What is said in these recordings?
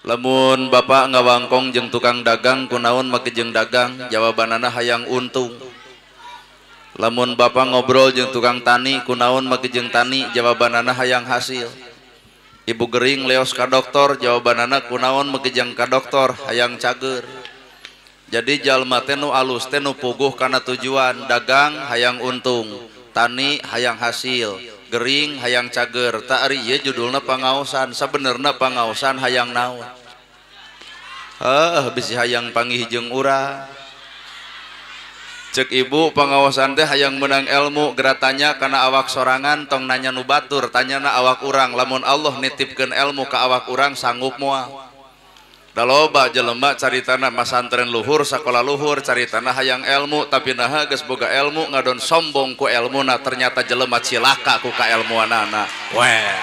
Lamun bapak ngawangkong jeung tukang dagang kunaon make jeung dagang, jawabanana hayang untung. Lamun bapak ngobrol jeung tukang tani kunaon make jeung tani, jawabanana hayang hasil. Ibu gering leos ka doktor, jawabanana kunaon make jeung ka doktor, hayang cager. Jadi jalma teh nu alus teh nu puguh kana tujuan, dagang hayang untung, tani hayang hasil, gering hayang cager. Tak ari ieu judulna pangaosan, sabenerna pangaosan hayang naon? Heuh, bisi hayang panggih jeung urang. Cek ibu pangaosan teh hayang menang ilmu, geura tanya kana awak sorangan, tong nanya nu batur, tanyana awak urang. Lamun Allah nitipkeun ilmu ka awak urang sanggup moal? Da loba jelema caritana masantren luhur, sakola luhur, caritana hayang ilmu, tapi naha geus boga ilmu ngadon sombong ku ilmuna, ternyata jelema cilaka ku kailmuanana. Well.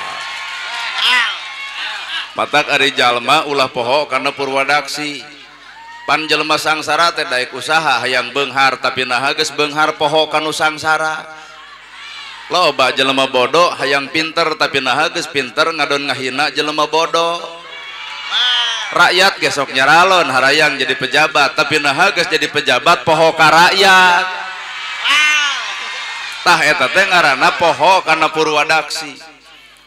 Matak ari jalma ulah poho kana purwadaksi. Pan jelema sangsara teh daek usaha hayang beunghar, tapi naha geus beunghar poho kanu sangsara. Loba jelema bodoh hayang pinter, tapi naha geus pinter ngadon ngahina jelema bodoh. Rakyat gesok nyaralon harayang jadi pejabat, tapi naha geus jadi pejabat poho ka rakyat. Tah eta teh ngaranna poho kana purwadaksi.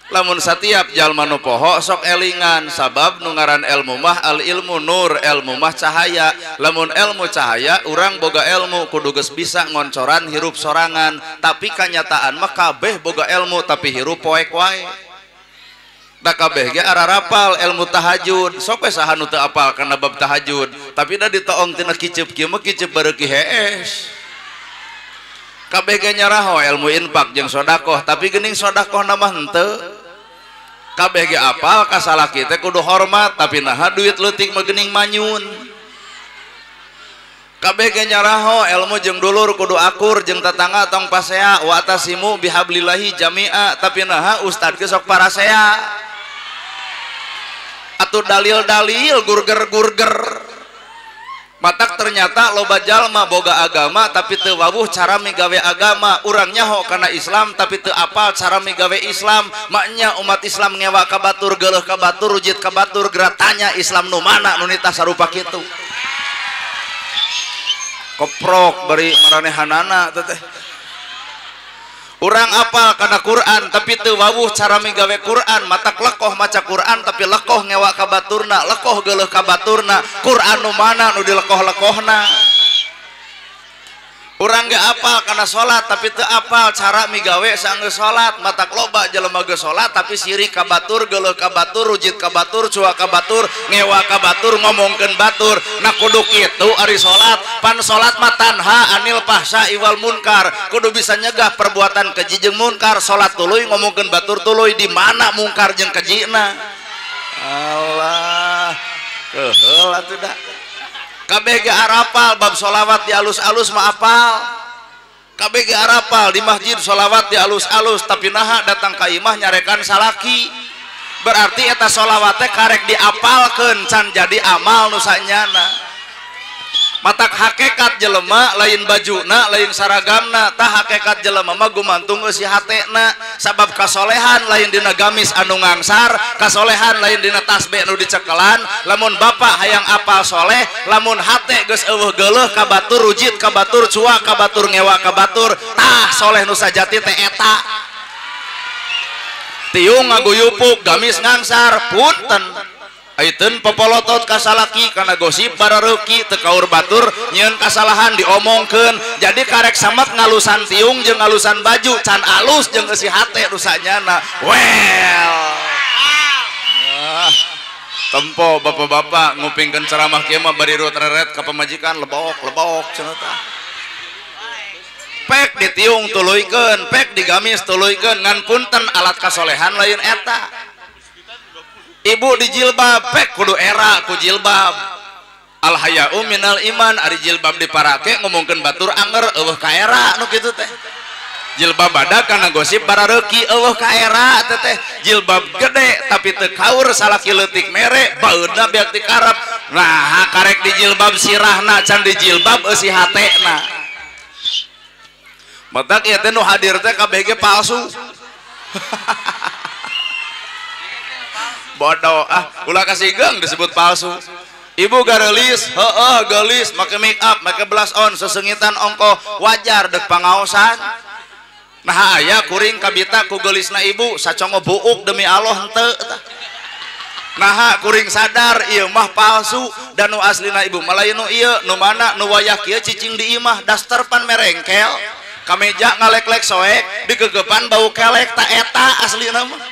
Lamun satiap jalma nu poho sok elingan, sabab nu ngaran ilmu mah al ilmu nur, ilmu mah cahaya. Lamun ilmu cahaya, urang boga ilmu kudu geus bisa ngoncoran hirup sorangan, tapi kanyataan mah kabeh boga ilmu tapi hirup poek wae. Da kabeh ge ararapal ilmu tahajud, sok we saha nu teu apal kana bab tahajud, tapi da ditoong tina kiceup kieu mah kiceup bareuki hees. Kabeh ge nyaraho ilmu infak jeung sodakoh, tapi geuning sodakohna mah henteu. Kabeh ge apal ka salaki teh kudu hormat, tapi naha duit leutik mah geuning manyun. Kabeh ge nyaraho ilmu jeung dulur kudu akur jeung tetangga tong pasea, wa atasimu bihablillahi jami'a, tapi naha ustad ge sok parasea. Atuh dalil-dalil gurger-gurger. Matak ternyata loba jalma boga agama tapi teu wawuh cara migawe agama. Urang nyaho kana Islam tapi teu apal cara migawe Islam. Maknya umat Islam ngewa ka batur, geuleuh ka batur, rujit ka batur, geura tanya Islam nu mana nu nitah sarupa kitu. Keprok bari maranehanana teh. Urang apal kana Quran tapi teu wawuh cara migawe Quran. Matak lekoh maca Quran tapi lekoh ngewa ka baturna, lekoh geuleuh ka baturna. Quran nu mana nu dilekoh-lekohna? Urang ge apal kana salat tapi teu apal cara migawe saenggeus salat. Matak loba jelema geus salat tapi sirik ka batur, geuleuh ka batur, rujit ka batur, cuak ka batur, ngewa ka batur, ngomongkeun batur. Nah kudu kitu ari salat. Pan salat mah tanha anil fahsya wal munkar, kudu bisa nyegah perbuatan keji jeung munkar. Salat tuluy ngomongkeun batur tuluy, di mana mungkar jeung kejina? Allah, keheul atuh da. Kabeh ge arapal bab sholawat di alus-alus mah apal. Kabeh ge arapal di masjid sholawat di alus-alus, tapi naha datang ka imah nyarekan salaki. Berarti eta sholawat teh karek diapalkeun can jadi amal nu sanyana. Matak hakekat jelema lain bajuna lain saragamna, tah hakekat jelema mah gumantung eusi hatena. Sabab kasolehan lain dina gamis anu ngangsar, kasolehan lain dina tasbih nu dicekelan. Lamun bapak hayang apal soleh, lamun hate geus eueuh geuleuh ka batur, rujit ka batur, cuak ka batur, ngewa ka batur, tah soleh nu sajati teh eta. Tiung ngaguyupuk gamis ngangsar, punten. Aiteun popolotot ka salaki kana gosip barareuki teu kaur batur nyieun kasalahan diomongkeun. Jadi karek samet ngalusan tiung jeung ngalusan baju can alus jeung eusi hate nu sanyana. Well, tempo bapak-bapak ngupingkeun ceramah kieu mah bari reret ka pamajikan lebok-lebok cenah tah. Pek ditiung tuluykeun, pek digamis tuluykeun, ngan punten alat kasolehan lain eta. Ibu di jilbab, pek kudu era ku jilbab. Al haya'u minal iman, ari jilbab diparake ngomongkeun batur anger eueuh ka era nu kitu teh. Jilbab badak kana gosip barareuki eueuh ka era teh teh. Jilbab gede tapi teu kaur salaki leutik mere baeudna beak ti karep. Nah, karek di jilbab sirahna can di jilbab eusi hatena. Matak ieu teh nu hadir teh kabeh ge palsu. Bodoh ah, ulah kasih geng disebut palsu. Ibu garelis, heeh gelis, make make up, make blush on, sesengitan ongko, wajar dek pangaosan. Nah aya kuring kabita ku geulisna ibu sacongo buuk demi Allah henteu. Nah kuring sadar ieu mah palsu dan nu aslina ibu mah lain nu ieu, nu mana nu wayah kieu cicing di imah daster pan merengkel, kameja ngalek-lek soek, digegepan bau kelek ta eta aslina mah.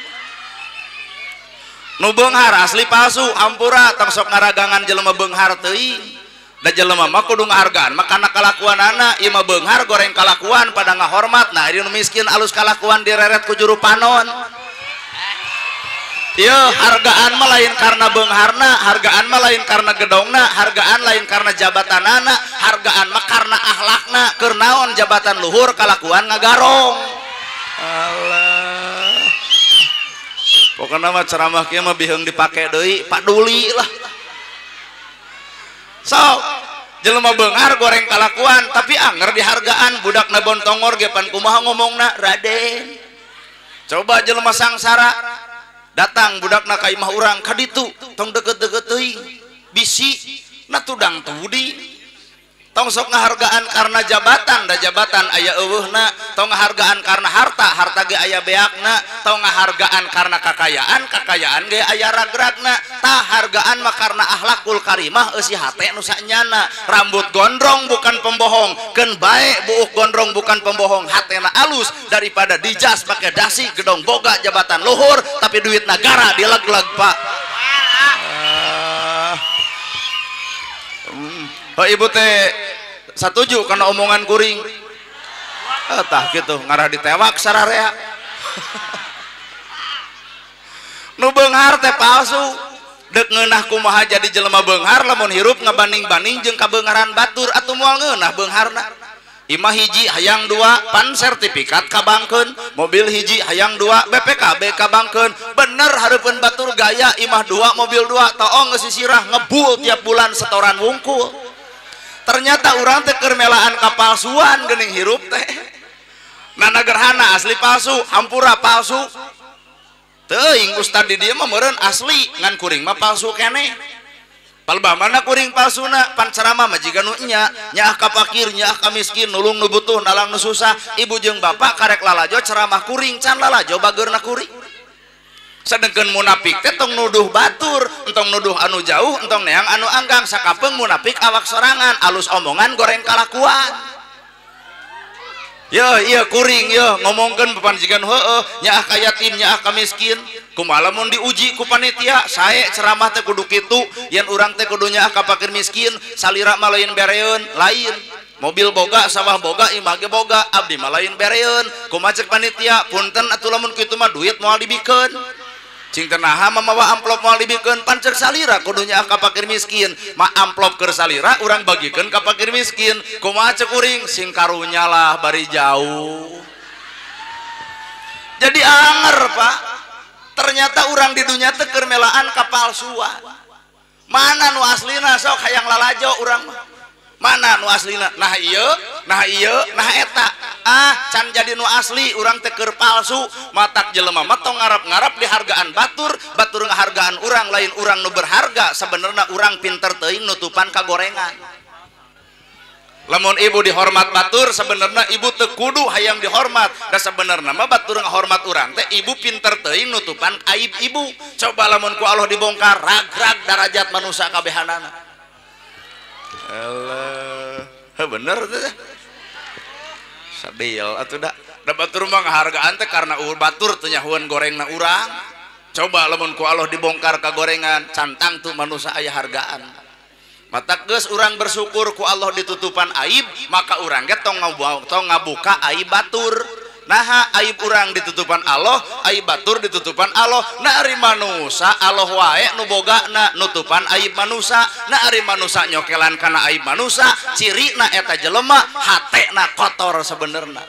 Nu beunghar asli palsu, hampura tong sok ngaragangan jelema beunghar teuing. Da jelema mah kudu ngahargaan mah kana kalakuanana, ieu mah beunghar goreng kalakuan pada ngahormat. Nah ieu nu miskin alus kalakuan direret ku juru panon. Ieu hargaan mah lain karena beungharna, hargaan mah lain karena gedongna, hargaan lain karena jabatanana, hargaan mah karena akhlakna. Keur naon jabatan luhur kalakuan ngagarong. Allah. Pokoknya mah ceramah kieu mah biheung dipake deui, paduli lah. Sok jelema beunghar goreng kalakuan tapi anger dihargaan, budakna bontongor ge pan kumaha ngomongna Raden. Coba jelema sangsara datang budakna ka imah urang ka ditu, tong deket-deket teuing, bisi na tudang tudi. Tong sok ngahargaan karena jabatan, da jabatan aya eueuhna, tong ngahargaan karena harta, harta ge aya beakna, tong ngahargaan karena kakayaan, kakayaan ge aya ragragna. Tah hargaan mah karena akhlakul karimah eusi hate nu sanyana. Rambut gondrong bukan pembohong, keun bae buuk gondrong bukan pembohong, hatena alus daripada dijas pake dasi gedong boga jabatan luhur tapi duit negara dileg-leg Pak. Oh, ibu teh satuju karena omongan kuring. Tah gitu ngarah ditewak sararea. Nu beunghar teh palsu. Dek ngeunah kumaha jadi jelema beunghar lamun hirup ngabanding-banding jeung kabeungharan batur atuh moal ngeunah beungharna. Imah hiji hayang dua pan sertifikat kabangkeun, mobil hiji hayang dua BPKB kabangkeun. Bener hareupeun batur gaya imah dua mobil dua toong geus sisirah ngebul tiap bulan setoran wungkul. Ternyata urang teh keur melaan kapalsuan geuning hirup teh. Nana gerhana asli palsu, hampura palsu. Teuing ustad di dieu mah meureun asli ngan kuring mah palsu keneh. Palebah mana kuring palsuna pan ceramah mah jiga nu nya, nyaah ka fakir, nyaah ka miskin, nulung nu butuh, nalang nu susah. Ibu jeung bapak karek lalajo ceramah kuring can lalajo bageurna kuring. Sedengkeun munafik teh tong nuduh batur, entong nuduh anu jauh, entong neang anu anggang, sakapeung munafik awak sorangan, alus omongan goreng kalakuan. Yo iya kuring yo ngomongkeun papanjigan heueuh, nyaah ka yatim, nyaah ka miskin. Kumaha lamun diuji ku panitia, sae ceramah teh kudu kitu, yen urang teh kudu nyaah ka fakir miskin, salira mah lain bereun, lain. Mobil boga, sawah boga, imah ge boga, abdi mah lain bereun. Kumaha cek panitia, punten atuh lamun kitu mah duit moal dibikeun. Cing teh naha mamawa amplop moal dibikeun, pan cek salira kudu nyaah ka fakir miskin. Ma amplop keur salira urang bagikeun ka fakir miskin. Kumaha cek kuring, sing karunya lah bari jauh. Jadi anger Pak. Ternyata urang di dunya teh keur melaan kapalsuan. Mana nu aslina sok hayang lalajo urang mah. Mana nu aslina? Nah ieu, nah ieu, nah eta. Ah, can jadi nu asli urang teh keur palsu. Matak jelema mah tong ngarap-ngarap dihargaan batur, batur ngahargaan urang lain urang nu berharga, sebenarnya urang pinter teuing nutupan kagorengan. Lamun ibu dihormat batur, sebenarnya ibu teu kudu hayang dihormat. Da sebenarnya mah batur ngahormat urang teh ibu pinter teuing nutupan aib ibu. Coba lamun ku Allah dibongkar rag-rag darajat manusia kabehanana. Alah, bener teh. Sadil atuh da. Da batur mah ngahargaan teh karena batur teu nyahueun gorengna urang. Coba lamun ku Allah dibongkar ka gorengan, cantang tuh manusia aya hargaan. Mata geus urang bersyukur ku Allah ditutupan aib, maka urang ge tong ngabuka aib batur. Naha aib urang ditutupan Allah, aib batur ditutupan Allah. Na ari manusa Allah wae nu bogana nutupan aib manusa. Na ari manusa nyokelan kana aib manusa, cirina eta jelema hatena kotor sebenerna.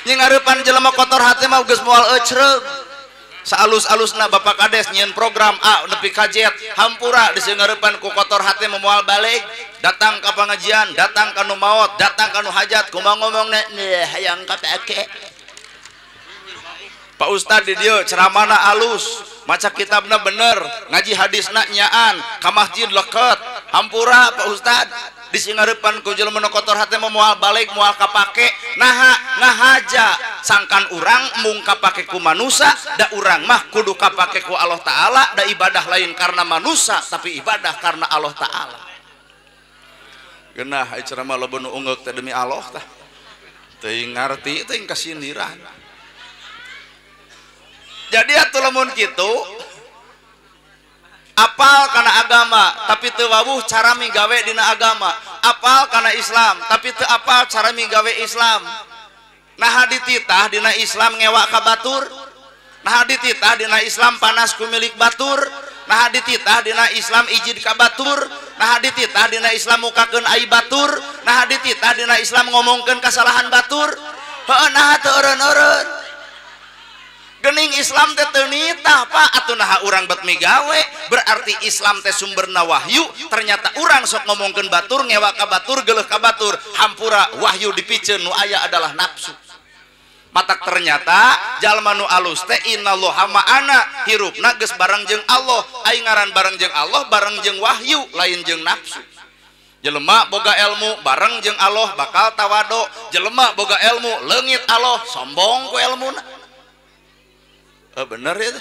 Nying areupan jelema kotor hate mah geus moal ecreug. Saalus-alusna Bapak Kades nyieun program A nepi ka Z, hampura diseungareupan ku kotor hate moal balik, datang ka pangajian, datang ka nu maot, datang ka nu hajat, kumaha ngomongna hayang kapake. Pak Ustad di dieu ceramahna alus, maca kitabna bener, ngaji hadisna nyaan, ka masjid leket, hampura Pak Ustad di singarepan ku jelema nu kotor hate mah moal balik moal kapake, naha ngahaja sangkan urang mung kapake ku manusa, da urang mah kudu kapake ku Allah Ta'ala, da ibadah lain karena manusa tapi ibadah karena Allah Ta'ala. Geunah ai ceramah loba nu ungeuk teh demi Allah tah. Teuing ngarti teuing kasindiran. Jadi atuh lamun kitu apal kana agama tapi teu wawuh cara migawe dina agama, apal kana Islam tapi teu apal cara migawe Islam. Naha dititah dina Islam ngewa ka batur, naha dititah dina Islam panas ku milik batur, naha dititah dina Islam ijid ka batur, naha dititah dina Islam mukakeun aib batur, naha dititah dina Islam ngomongkeun kasalahan batur. Heueuh naha teu eureun-eureun. Gening Islam teh teu nitah Pak, atuh naha urang bet migawe, berarti Islam teh sumberna wahyu, ternyata urang sok ngomongkeun batur, ngewa ka batur, geuleuh ka batur, hampura wahyu dipiceun nu aya adalah nafsu. Matak ternyata jalma nu alus teh innallaha ma'ana, hirupna geus bareng jeung Allah, ai ngaran bareng jeung Allah bareng jeung wahyu, lain jeung nafsu. Jelema boga ilmu bareng jeung Allah bakal tawado, jelema boga ilmu leungit Allah sombong ku elmuna. Bener ya,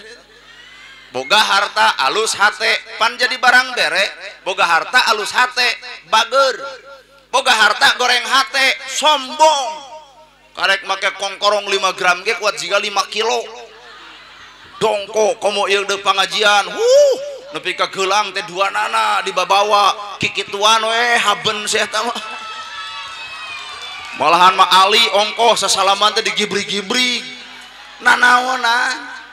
boga harta alus hate pan jadi barang bere, boga harta alus hate bager, boga harta goreng hate sombong, karek make kongkorong 5 gram ge kuat jiga 5 kilo dongko komo ieu deuk pangajian, nepi ka geulang teh dua nana dibabawa kikituan we haben sia eta mah, malahan mah ali ongkoh sasalaman teh digibri-gibri nanaonan.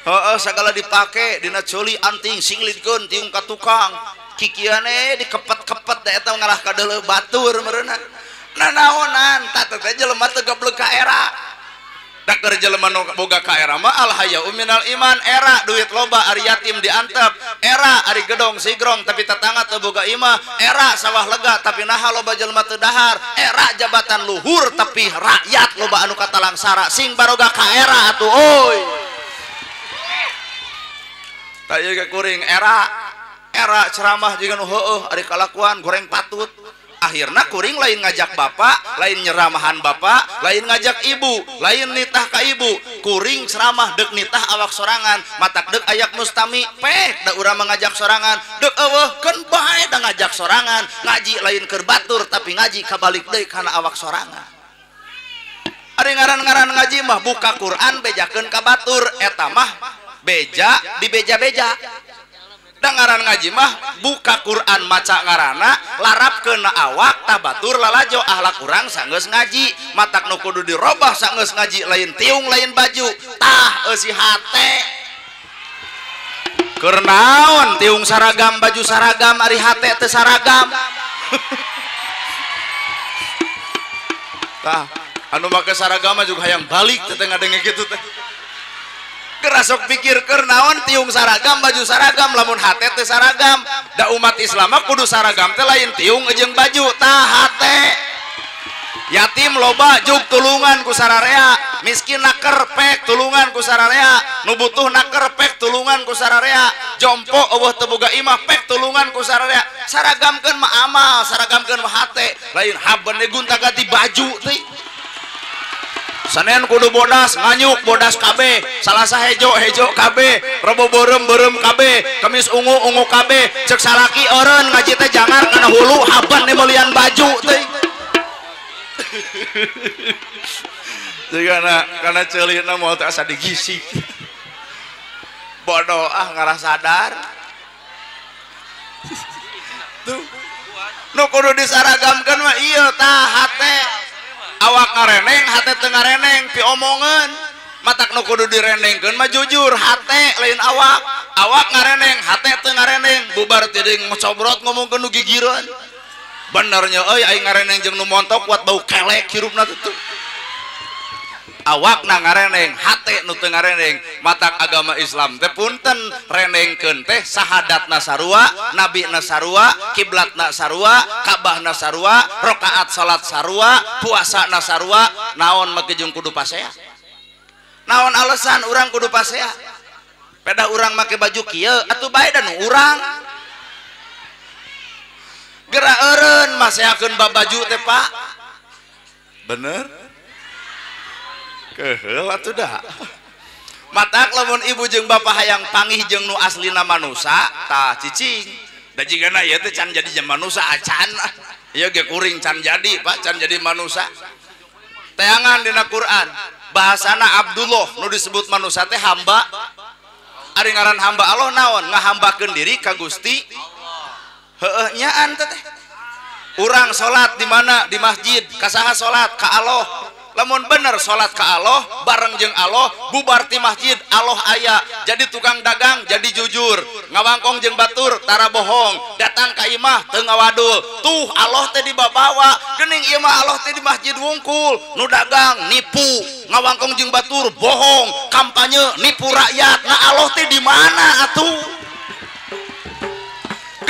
Heeh segala dipake dina ceuli anting singlidkeun tiung ka tukang kikiane dikepet-kepet da eta ngarah ka deuleu batur meureunna nanaonan tah teh jelema teu goblok ka era da keur jelema nu boga ka era mah al hayau minal iman, era duit loba ari yatim diantep, era ari gedong sigrong tapi tetangga teu boga imah, era sawah lega tapi naha loba jelema teu dahar, era jabatan luhur tapi rakyat loba anu katalangsara, sing baroga ka era atuh euy. Tak ieu kuring era era ceramah juga nu heueuh ari kalakuan goreng patut. Akhirna kuring lain ngajak bapak, lain nyeramahan bapak, lain ngajak ibu, lain nitah ka ibu. Kuring ceramah deuk nitah awak sorangan, matak deuk ayak mustami pek da urang mengajak sorangan, deuk eueuh keun bae da ngajak sorangan. Ngaji lain keur batur tapi ngaji kabalik deui kana awak sorangan. Ari ngaran-ngaran ngaji mah buka Quran bejakeun ka batur, eta mah beja dibeja-beja. Da ngaran ngaji mah buka Quran maca ngarana larapkeun na awak tabatur lalajo akhlak urang sanggeus ngaji, matak nu kudu dirobah sanggeus ngaji lain tiung lain baju tah eusi hate. Keur naon tiung saragam baju saragam ari hate teu saragam. Tah anu make saragam mah juga hayang balik teh ngadenge kitu teh. Kerasok pikir keur naon tiung saragam baju saragam lamun hate teh saragam, da umat Islam mah kudu saragam teh lain tiung jeung baju tah hate. Yatim loba jug tulungan ku sararea, miskin naker pek tulungan ku sararea, nu butuh naker pek tulungan ku sararea, jompo eueuh teu boga imah pek tulungan ku sararea. Saragamkeun mah amal, saragamkeun mah hate, lain haben gonta-ganti baju teh. Senin kudu bodas, nganyuk bodas KB, Salasa hejo hejo KB, Rebo beureum beureum KB, Kemis ungu ungu KB, cek salaki eureun ngaji teh jangar kana hulu haban meulieun baju teh. Jigana kana ceulina moal teh asa digisik. Bodoh ah ngarah sadar. Tuh. Nu kudu disaragamkeun mah ieu tah hate. Awak ngareneng hate teu ngareneng piomongeun, matak nu kudu direndengkeun mah jujur hate lain awak, awak ngareneng hate teu ngareneng bubar ti deui ngocobrot ngomongkeun nu gigireun. Benernya euy aing ngareneng jeung nu montok kuat bau kelek hirupna teh. Awakna ngareneng hate nu teu ngareneng, matak agama Islam teh punten renengkeun teh sahadatna sarua, nabina sarua, kiblatna sarua, Ka'bahna sarua, rakaat salat sarua, puasana sarua, naon make jeung kudu pasea. Naon alasan urang kudu pasea? Pedah urang make baju kieu atuh bae da nu urang. Geura eureun maseakeun babaju teh Pak. Bener? Keheul atuh dah. Matak lamun ibu jeung bapak hayang pangih jeung nu aslina manusa tah cicing. Da jigana ieu teh can jadi manusa acan. Ieu ge kuring can jadi Pak, can jadi manusa. Teangan dina Quran bahasana Abdullah nu disebut manusa teh hamba. Ari ngaran hamba Allah naon? Ngahambakeun diri ka Gusti. Heueuh nyaan teh. Urang salat di mana? Di masjid. Ka saha salat? Ka Allah. Lamun bener salat ka Allah, bareng jeung Allah, bubar ti masjid Allah aya. Jadi tukang dagang jadi jujur, ngawangkong jeung batur tara bohong, datang ka imah teu ngawadul. Tuh Allah teh dibabawa, geuning ieu mah Allah teh di masjid wungkul, nu dagang nipu, ngawangkong jeung batur bohong, kampanye nipu rakyat. Nah Allah teh di mana atuh?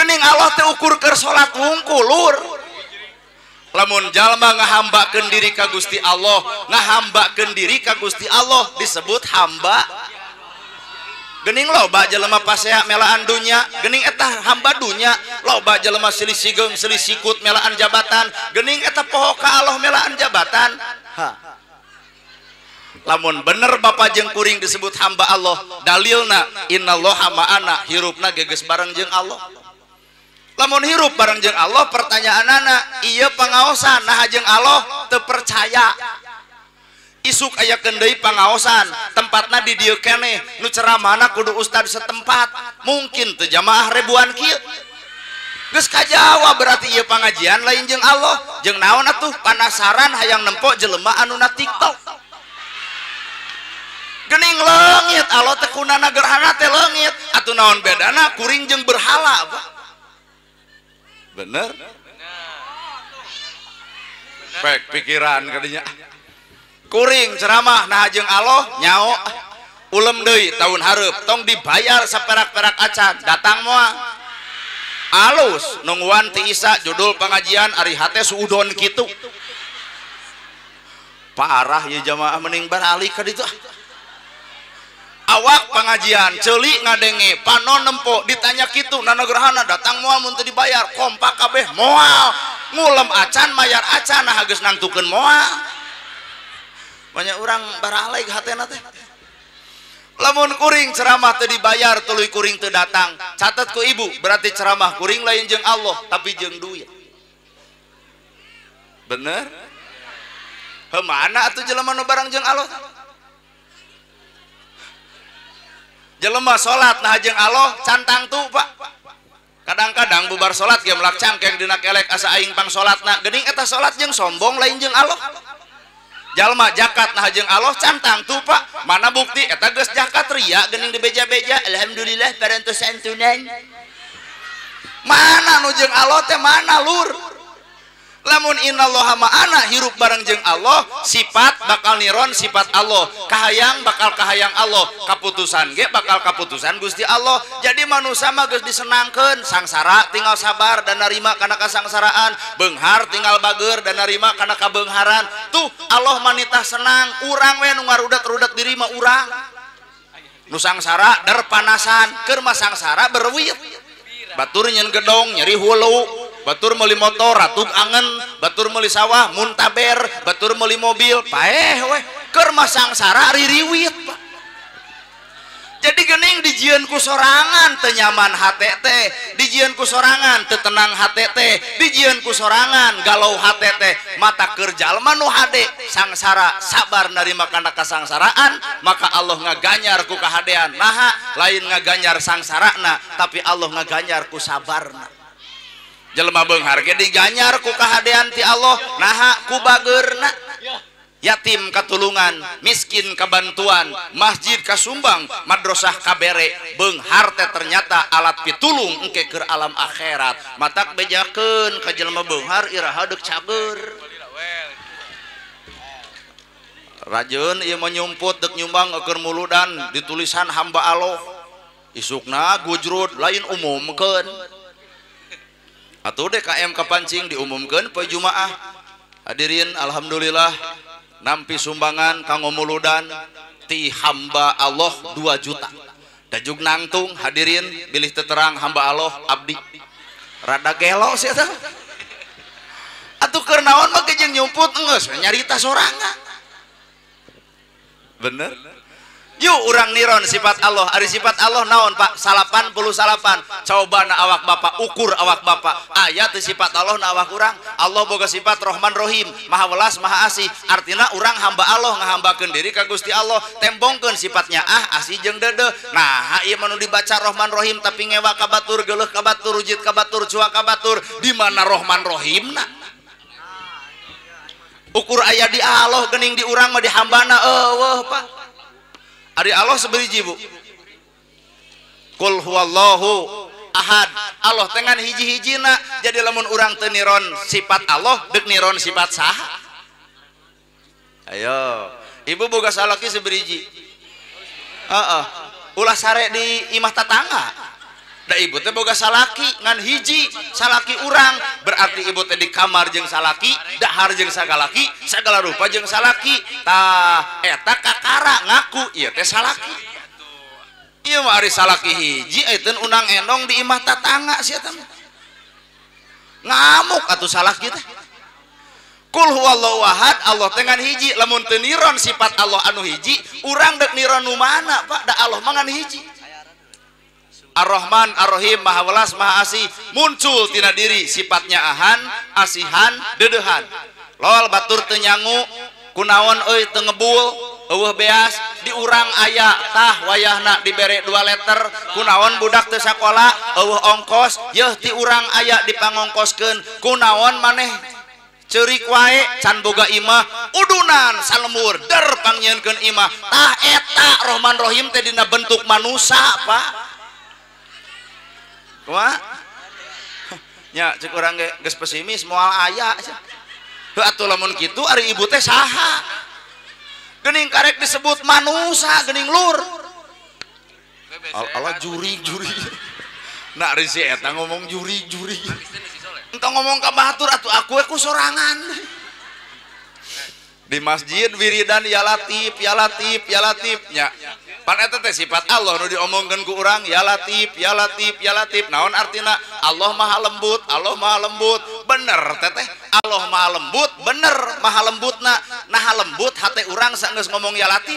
Geuning Allah teh ukur keur salat wungkul lur. Lamun jalma ngahambakeun diri ka Gusti Allah, ngahambakeun diri ka Gusti Allah disebut hamba. Geuning loba jelema pasea melaan dunya, geuning eta hamba dunya. Loba jelema silih sigeung, silih sikut melaan jabatan, geuning eta poho ka Allah melaan jabatan. Ha. Lamun bener bapak jeung kuring disebut hamba Allah, dalilna innallaha ma'ana, hirupna geus bareng jeung Allah. Lamun hirup bareng jeung Allah, pertanyaanana ieu pangaosan nah jeung Allah teu percaya. Isuk aya deui pangaosan, tempatna di dieu keneh, nu ceramahna kudu ustad setempat, mungkin teu jamaah ribuan kieu. Geus kajawa berarti ieu pangajian lain jeung Allah. Jeung naon atuh panasaran hayang nempo jelema anu na TikTok. Geuning leungit Allah teh kunana gerhana teh leungit, atuh naon bedana kuring jeung berhala, Pak? Bener? Pek pikiran kadinya. Kuring ceramah nah jeung Allah nyao ulem deui tahun hareup tong dibayar saperak-perak acan datang moal. Alus nungguan ti Isa judul pengajian ari hate suudon kitu. Parah ya jamaah mending baralik ka ditu. Awak pengajian ceuli ngadenge panon nempo ditanya kitu nanagerhana datang moal mun teu dibayar kompak kabeh moal ngulem acan mayar acan nah geus nangtukeun moal. Banyak urang baralek hatena teh. Lamun kuring ceramah teu dibayar tuluy kuring teu datang, catet ku ibu berarti ceramah kuring lain jeung Allah tapi jeung duit. Bener? Heuh mana atuh jelema nu bareng jeung Allah? Jelema salat nah jeung Allah cantang tuh Pak. Kadang-kadang bubar salat ge melak cangkeng dina kelek asa aing pang salatna. Geuning eta salat jeung sombong lain jeung Allah. Jalma zakat nah jeung Allah cantang tuh Pak. Mana bukti eta geus zakat ria geuning dibeja-beja alhamdulillah parantos santunan. Mana nu jeung Allah teh mana lur? Lamun innallaha ma'ana hirup bareng jeung Allah, sifat bakal niron sifat Allah, kahayang bakal kahayang Allah, kaputusan ge bakal kaputusan Gusti Allah. Jadi manusia mah geus disenangkeun, sangsara tinggal sabar dan narima kana kasangsaraan, beunghar tinggal bager dan narima kana kabeungharan. Tuh Allah manitah senang, urang we nu ngarudat-rudat diri mah urang. Nu sangsara derpanasan, keur mah sangsara berwit. Batur nyen gedong nyeri hulu, batur meuli motor ratug angen, batur meuli sawah muntaber, batur meuli mobil paeh weh, keur mah sangsara ririwit Pak. Jadi geuning dijieun ku sorangan teu nyaman hate teh, dijieun ku sorangan teu tenang hate teh, dijieun ku sorangan galau hate teh. Mata keur jalma nu hade sangsara sabar narima kana kasangsaraan, maka Allah ngaganyar ku kahadean. Naha lain ngaganyar sangsarana, tapi Allah ngaganyar ku sabarna. Jelema beunghar ge diganyar ku kahadean ti Allah, naha ku bageurna. Yatim katulungan, miskin kabantuan, masjid kasumbang, madrasah kabere, beunghar teh ternyata alat pitulung engke keur alam akhirat. Matak bejakeun ka jelema beunghar iraha deuk cager. Rajeun ieu mah nyumput deuk nyumbang keur muludan ditulisan hamba Allah. Isukna gujrud lain umumkeun. Atuh DKM kapancing diumumkeun poe Jumaah. Hadirin alhamdulillah nampi sumbangan kanggo muludan Ti hamba Allah 2 juta. Dajug nangtung hadirin bilih teterang hamba Allah abdi. Rada gelo sih eta. Atuh keur naon mah jeung nyumput geus nyarita sorangan. Bener? Yuk urang niron sifat Allah. Ari sifat Allah naon Pak? 88. Coba na awak bapak, ukur awak bapak. Aya teu sifat Allah na awak urang. Allah boga sifat Rahman Rahim, Maha welas, Maha asih. Artina urang hamba Allah ngahambakeun diri ka Gusti Allah. Tembongkeun sifatnya ah asih jeung deudeuh. Nah, ieu mah nu dibaca Rahman Rahim tapi ngewa ka batur, geuleuh ka batur, rujit ka batur, cuak ka batur. Di mana Rahman Rahimna? Ukur aya di Allah geuning di urang mah di hambana eueuh Pak. Ari Allah seberiji bu. Kul huwallahu ahad. Allah tengan hiji-hijina. Jadi lamun urang teu niron sifat Allah, deuk niron sifat saha? Ayo, ibu boga salaki seberiji. Heeh. Ulah sare di imah tatangga. Da ibu teh boga salaki ngan hiji, salaki urang. Berarti ibu teh di kamar jeung salaki, dahar jeung sagalaki, sagala rupa jeung salaki. Tah eta kakara ngaku ieu teh salaki. Ieu mah ari salaki hiji euteun unang endong di imah tatangga sia teh. Ngamuk atuh salaki teh. Kul huwallahu ahad, Allah teh ngan hiji. Lamun teu niron sifat Allah anu hiji, urang deuk niron nu mana Pak? Da Allah mah ngan hiji. Ar-Rahman, Ar-Rahim, Maha Welas, Maha Asih. Muncul tina diri sifatnya ahan, asihan, deudeuhan. Lol batur teu nyangu, kunaon euy teu ngebul, eueuh beas, di urang aya tah wayahna dibere 2 letter, kunaon budak teu sakola, eueuh ongkos, yeuh ti urang aya dipangongkoskeun, kunaon maneh ceurik wae can boga imah, udunan salemur der pangnyieunkeun imah. Tah eta Rahman Rahim teh dina bentuk manusa, Pak. Kumaha? Nya cek urang ge geus pesimis moal aya. Heuh atuh lamun kitu ari ibu teh saha? Geuning karek disebut manusa geuning lur. Allah juri-juri. Nah ari si eta ngomong juri-juri. Entong ngomong ka batur atuh aku we ku sorangan. Di masjid wiridan ya Latif, ya Latif, ya Latif nya. Pan eta teh sifat Allah nu diomongkeun ku urang ya Latif, ya Latif, ya Latif. Naon artina? Allah Maha lembut, Allah Maha lembut. Bener teteh, Allah Maha lembut, bener Maha lembutna. Nah lembut hate urang saenggeus ngomong ya Latif.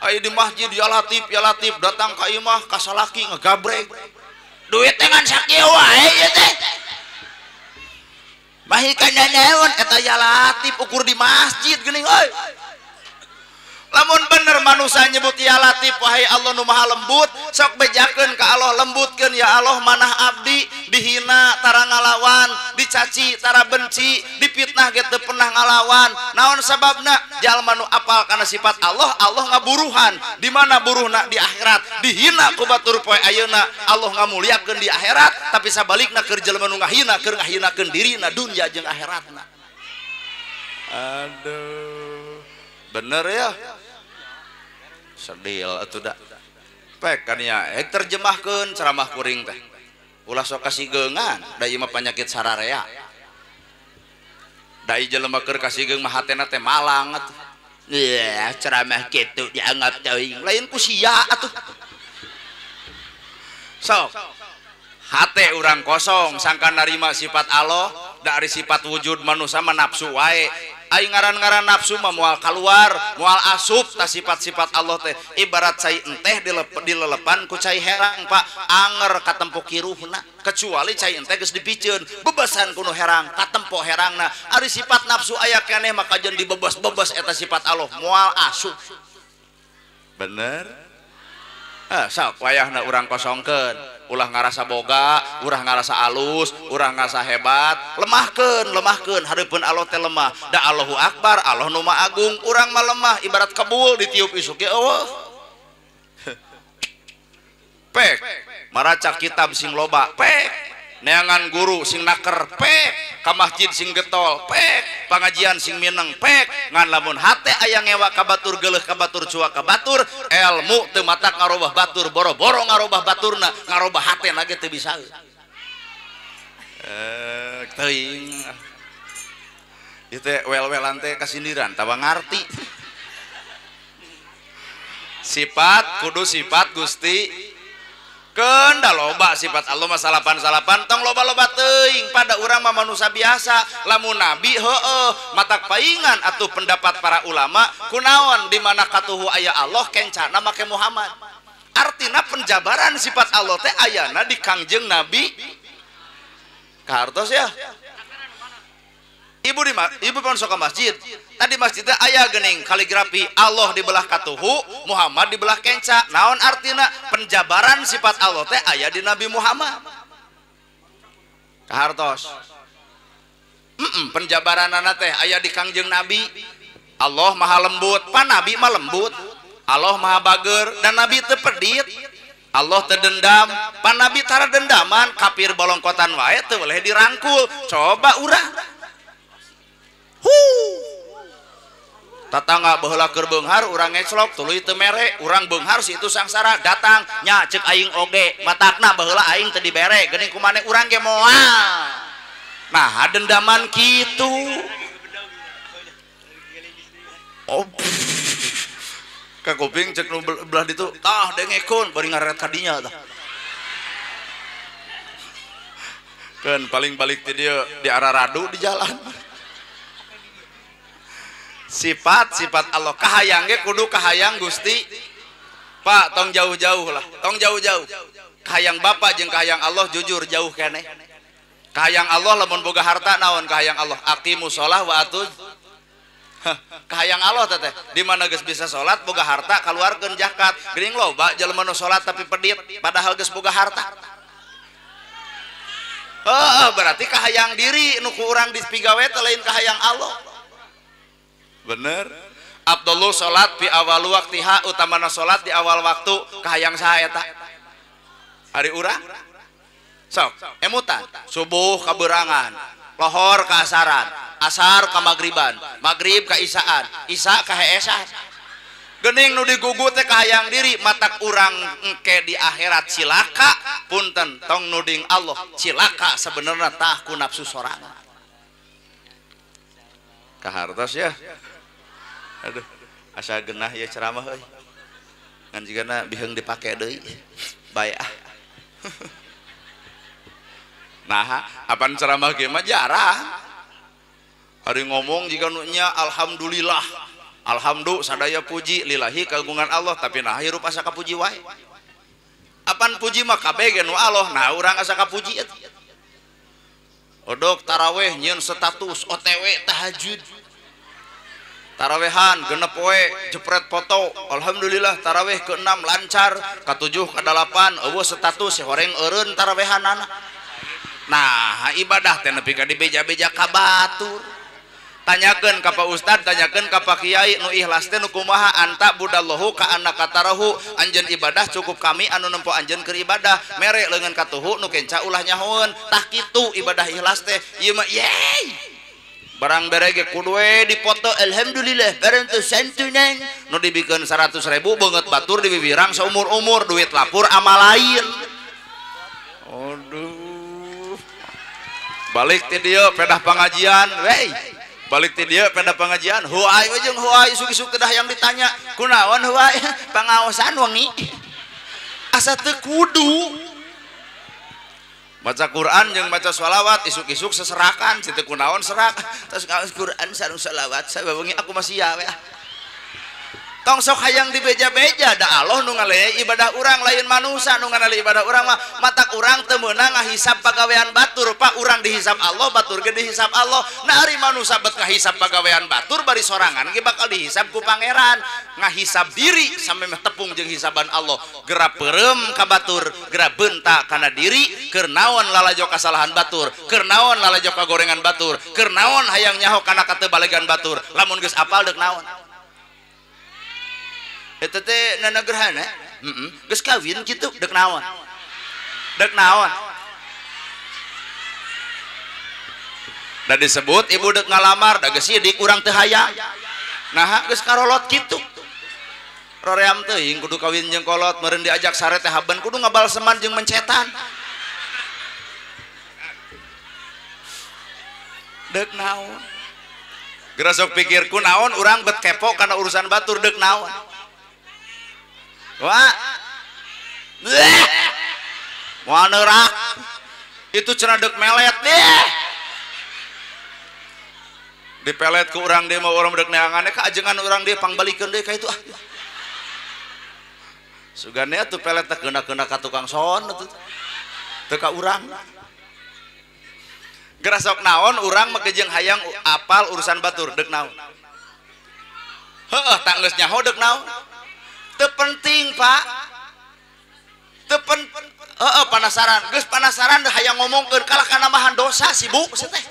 Aya di masjid ya Latif, ya Latif, datang ka imah ka salaki ngegabrek. Duit teh ngan sakieu wae ieu teh. Mahi kana naon eta ya Latif ukur di masjid geuning euy. Lamun bener manusia nyebut ya Latif wahai Allah nu maha lembut, sok bejakeun ka Allah, lembutkeun ya Allah manah abdi dihina tara ngalawan, dicaci tara benci, dipitnah ge teu pernah ngalawan. Naon sababna? Jalma nu apal kana sifat Allah, Allah ngaburuhan. Di mana buruhna? Di akhirat. Dihina ku batur poe ayeuna, Allah ngamuliakeun di akhirat, tapi sabalikna keur jelema nu ngahina keur ngahinakeun dirina dunya jeung akhiratna. Aduh. Bener ya? Sedil atuh da. Pek kan ya, terjemahkeun ceramah kuring teh. Ulah sok kasigeungan, da ieu mah panyakit sararea. Da ieu jelema keur kasigeung mah hatena teh malang atuh. Yeuh, ceramah kitu dianggap teuing, lain ku sia atuh. Sok. Hate urang kosong sangka narima sifat Allah, da ari sifat wujud manusia mah nafsu wae. Aing ngaran-ngaran nafsu mah moal kaluar, moal asup ta sifat-sifat Allah teh. Ibarat cai enteh dilelepan ku cai herang Pak, anger katempo kiruhna. Kecuali cai enteh geus dipiceun, bebesan ku nu herang, katempo herangna. Ari sifat nafsu aya keneh maka jeung dibebes-bebes eta sifat Allah moal asup. Bener? Ah, sok wayahna urang kosongkeun, ulah ngarasa boga, ulah ngarasa alus, ulah ngarasa hebat, lemahkeun, lemahkeun hareupeun Allah teh lemah. Da Allahu Akbar, Allah nu Maha Agung, urang mah lemah ibarat kebul ditiup isuk ge eueuh. Pek, maraca kitab sing loba, pek. Neangan guru sing naker, pek. Ka masjid sing getol, pek. Pangajian sing mineng, pek. Ngan lamun hate aya ngewa ka batur, geuleuh ka batur, cuak ka batur, ilmu teu matak ngarobah batur, boro-boro ngarobah baturna, ngarobah hatena ge teu bisa. Teuing. Ieu teh wel-welan teh kasindiran, tawa ngarti. Sifat kudu sifat Gusti. Keun da loba sifat Allah mah salapan-salapan tong loba-loba teuing pada urang mah manusia biasa. Lamun nabi heueuh matak paingan atuh pendapat para ulama kunaon di mana katuhu aya Allah kencana make Muhammad. Artina penjabaran sifat Allah teh ayana di Kangjeng Nabi. Kahartos ya. Ibu di ibu pun sok ke masjid. Tadi masjidnya aya geuning kaligrafi Allah dibelah katuhu, Muhammad dibelah kenca. Naon artina penjabaran sifat Allah teh aya di Nabi Muhammad. Kahartos. Penjabaranana teh aya di Kangjeng Nabi. Allah maha lembut, pan Nabi mah lembut. Allah maha bager dan Nabi teu pedit. Allah teu dendam, pan Nabi tara dendaman, kafir bolongkotan wae teu boleh dirangkul. Coba urang. Tatangga baheula keur beunghar urang ngeclok tuluy teu mere, urang beunghar si itu sangsara datang nya ceuk aing oge, matakna baheula aing teu dibere, geuning kumane urang ge moal. Nah, dendaman kitu. Oh. Ka kuping cek nu belah ditu, tah dengekeun bari ngaret ka dinya tah. Keun paling balik ti dieu di arah radu di jalan. Sifat-sifat Allah kahayang ge kudu kahayang Gusti. Pak, tong jauh-jauh lah, tong jauh-jauh. Kahayang Bapak jeung kahayang Allah jujur jauh keneh. Kahayang Allah lamun boga harta naon kahayang Allah? Aqimus shalah wa atuz. Kahayang Allah teh di mana geus bisa salat boga harta kaluarkeun zakat. Geuning loba jelema nu salat tapi pedit padahal geus boga harta. Heeh, berarti kahayang diri nu ku urang dipigawe teh lain kahayang Allah. Bener. Abdullah salat fi awal waktiha, utamana salat di awal waktu kahayang saha eta? Ari urang sok emutan subuh kaberangan, lohor ka asaran, asar ka magriban, magrib ka isaan, isa ka heesan. Geuning nu digugu teh kahayang diri, matak urang engke di akhirat cilaka, punten tong nuding Allah, cilaka sebenarnya tah ku nafsu sorangan. Kahartos ya. Aduh, asa genah ya ceramah euy. Ngan jigana biheung dipake deui. Bae ah. Nah, apaan ceramah ge mah jarang. Hari ngomong jika nu nya alhamdulillah. Alhamdulillah sadaya puji lillahi kagungan Allah, tapi nah hirup asa kapuji wae. Apaan puji mah kabeh ge nu Allah, nah urang asa kapuji eta. Odok taraweh nyieun status OTW tahajud. Tarawehan genep poe jepret foto, alhamdulillah taraweh ke-6 lancar, ke-7 ke-8 eueuh status horeng eureun tarawehanana. Nah, ibadah teh nepi ka dibeja-beja ka batur. Tanyakeun ka Pak Ustad, tanyakeun ka Pak Kiai nu ikhlas teh nu kumaha anta budallahu ka annaka tarahu, anjeun ibadah cukup kami anu nempo anjeun keur ibadah, mere leungeun katuhu nu kenca ulah nyahoeun. Tah kitu ibadah ikhlas teh. Ieu mah yeay. Barang bere ge kudu we dipoto alhamdulillah barang teu santunan nu dibikeun 100.000 beungeut batur dibiwirang saumur-umur duit lapur amal lain. Aduh. Balik ti dieu pedah pangajian, wey. Balik ti dieu pedah pangajian, huai we jeung huai isuk-isuk kedah yang ditanya, kunaon huai? Pangaosan wengi. Asa teu kudu. Maca Quran jeung maca sholawat isuk-isuk seserakan, situ kunaon serak. Terus ngaos Quran sareng sholawat, sabawengi aku masih ya we. Tong sok hayang dibeja-beja da Allah nu ngaleuy ibadah urang lain manusia nu ngaleuy ibadah urang mah matak urang teu meunang ngahisab pagawean batur, Pak. Urang dihisab Allah, batur ge dihisab Allah. Nah ari manusia bet ngahisab pagawean batur bari sorangan ge bakal dihisab ku pangeran. Ngahisab diri sampe meh tepung jeung hisaban Allah. Gera peureum ka batur, gera beunta kana diri, keur naon lalajo kasalahan batur, keur naon lalajo kagorengan batur, keur naon hayang nyaho kana kateu balegan batur. Lamun geus apal deuk naon? Eta teh nana gerhana, geus kawin kitu deuk naon? Deuk naon? Da disebut ibu deuk ngalamar, da geus sidik urang teu hayang. Nah, geus karolot kitu. Roream teuing kudu kawin jeung kolot, meureun diajak sare teh haben kudu ngabalseman jeung mencetan. Deuk naon? Geura sok pikir ku naon urang bet kepo kana urusan batur deuk naon? Wah. Moal neurak. Itu cenah deuk melet deh. Dipelet ku urang deui mah urang deuk neangan ka ajengan urang deui pangbalikeun deui ka itu ah. Sugane atuh pelet teh keuna-keuna ka tukang son atuh. Teu ka urang. Gerasok naon urang make jeung hayang apal urusan batur deuk naon. Heueuh tak geus nyaho deuk naon. Teu penting, Pak. Teu heeh panasaran, geus panasaran hayang ngomongkeun kalah kana nambahan dosa sibuk si teh.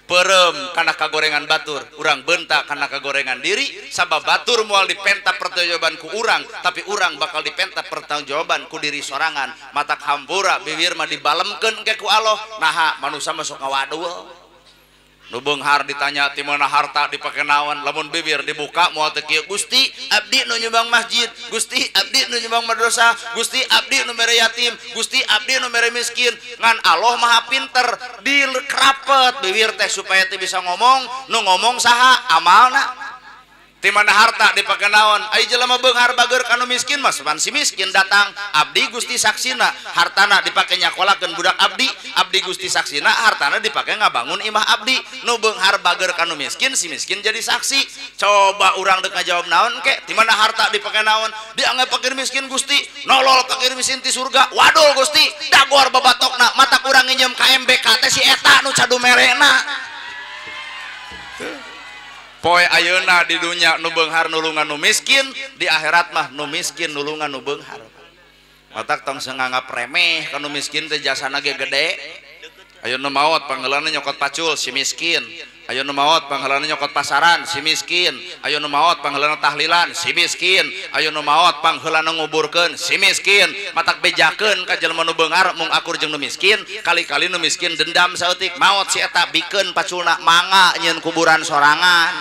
Perem kana kagorengan batur, urang bentak kana kagorengan diri, sabab batur moal dipenta pertanggungjawaban ku urang, tapi urang bakal dipenta pertanggungjawaban ku diri sorangan. Matak hampura bibir mah dibalemkeun ke ku Allah. Naha manusia masuk ngawadul. Nu beunghar ditanya ti mana harta dipake naon, lamun bibir dibuka moal teu kieu, Gusti abdi nu nyumbang masjid, Gusti abdi nu nyumbang madrasah, Gusti abdi nu mere yatim, Gusti abdi nu mere miskin. Ngan Allah maha pinter, dikrapet bibir teh supaya teu bisa ngomong, nu ngomong saha amalna. Ti mana harta dipake naon, ai jelema beunghar bager ka nu miskin mah pan si miskin datang, abdi Gusti saksina hartana dipake nyakolakeun budak abdi, abdi Gusti saksina hartana dipake ngabangun imah abdi. Nu beunghar bager ka nu miskin, si miskin jadi saksi. Coba urang deuk ngajawab naon ke, ti mana harta dipake naon, dianggap fakir miskin Gusti, nolol fakir miskin ti surga, wadul Gusti, dagor babatokna, mata urang nginjem ka MBK teh si eta nu cadu merena. Poe ayeuna di dunya nu beunghar nulungan nu miskin, di akhirat mah nu miskin nulungan nu beunghar. Matak tong nganggap remeh ka nu miskin teh jasana ge gede. Ayeuna nu maot pangheulana nyokot pacul si miskin, ayeuna nu maot pangheulana nyokot pasaran si miskin, ayeuna nu maot pangheulana tahlilan si miskin, ayeuna nu maot pangheulana nguburkeun si miskin. Matak bejakeun ka jelema nu beunghar mung akur jeung nu miskin, kali-kali nu miskin dendam saeutik maot si eta bikeun paculna mangga nyieun kuburan sorangan.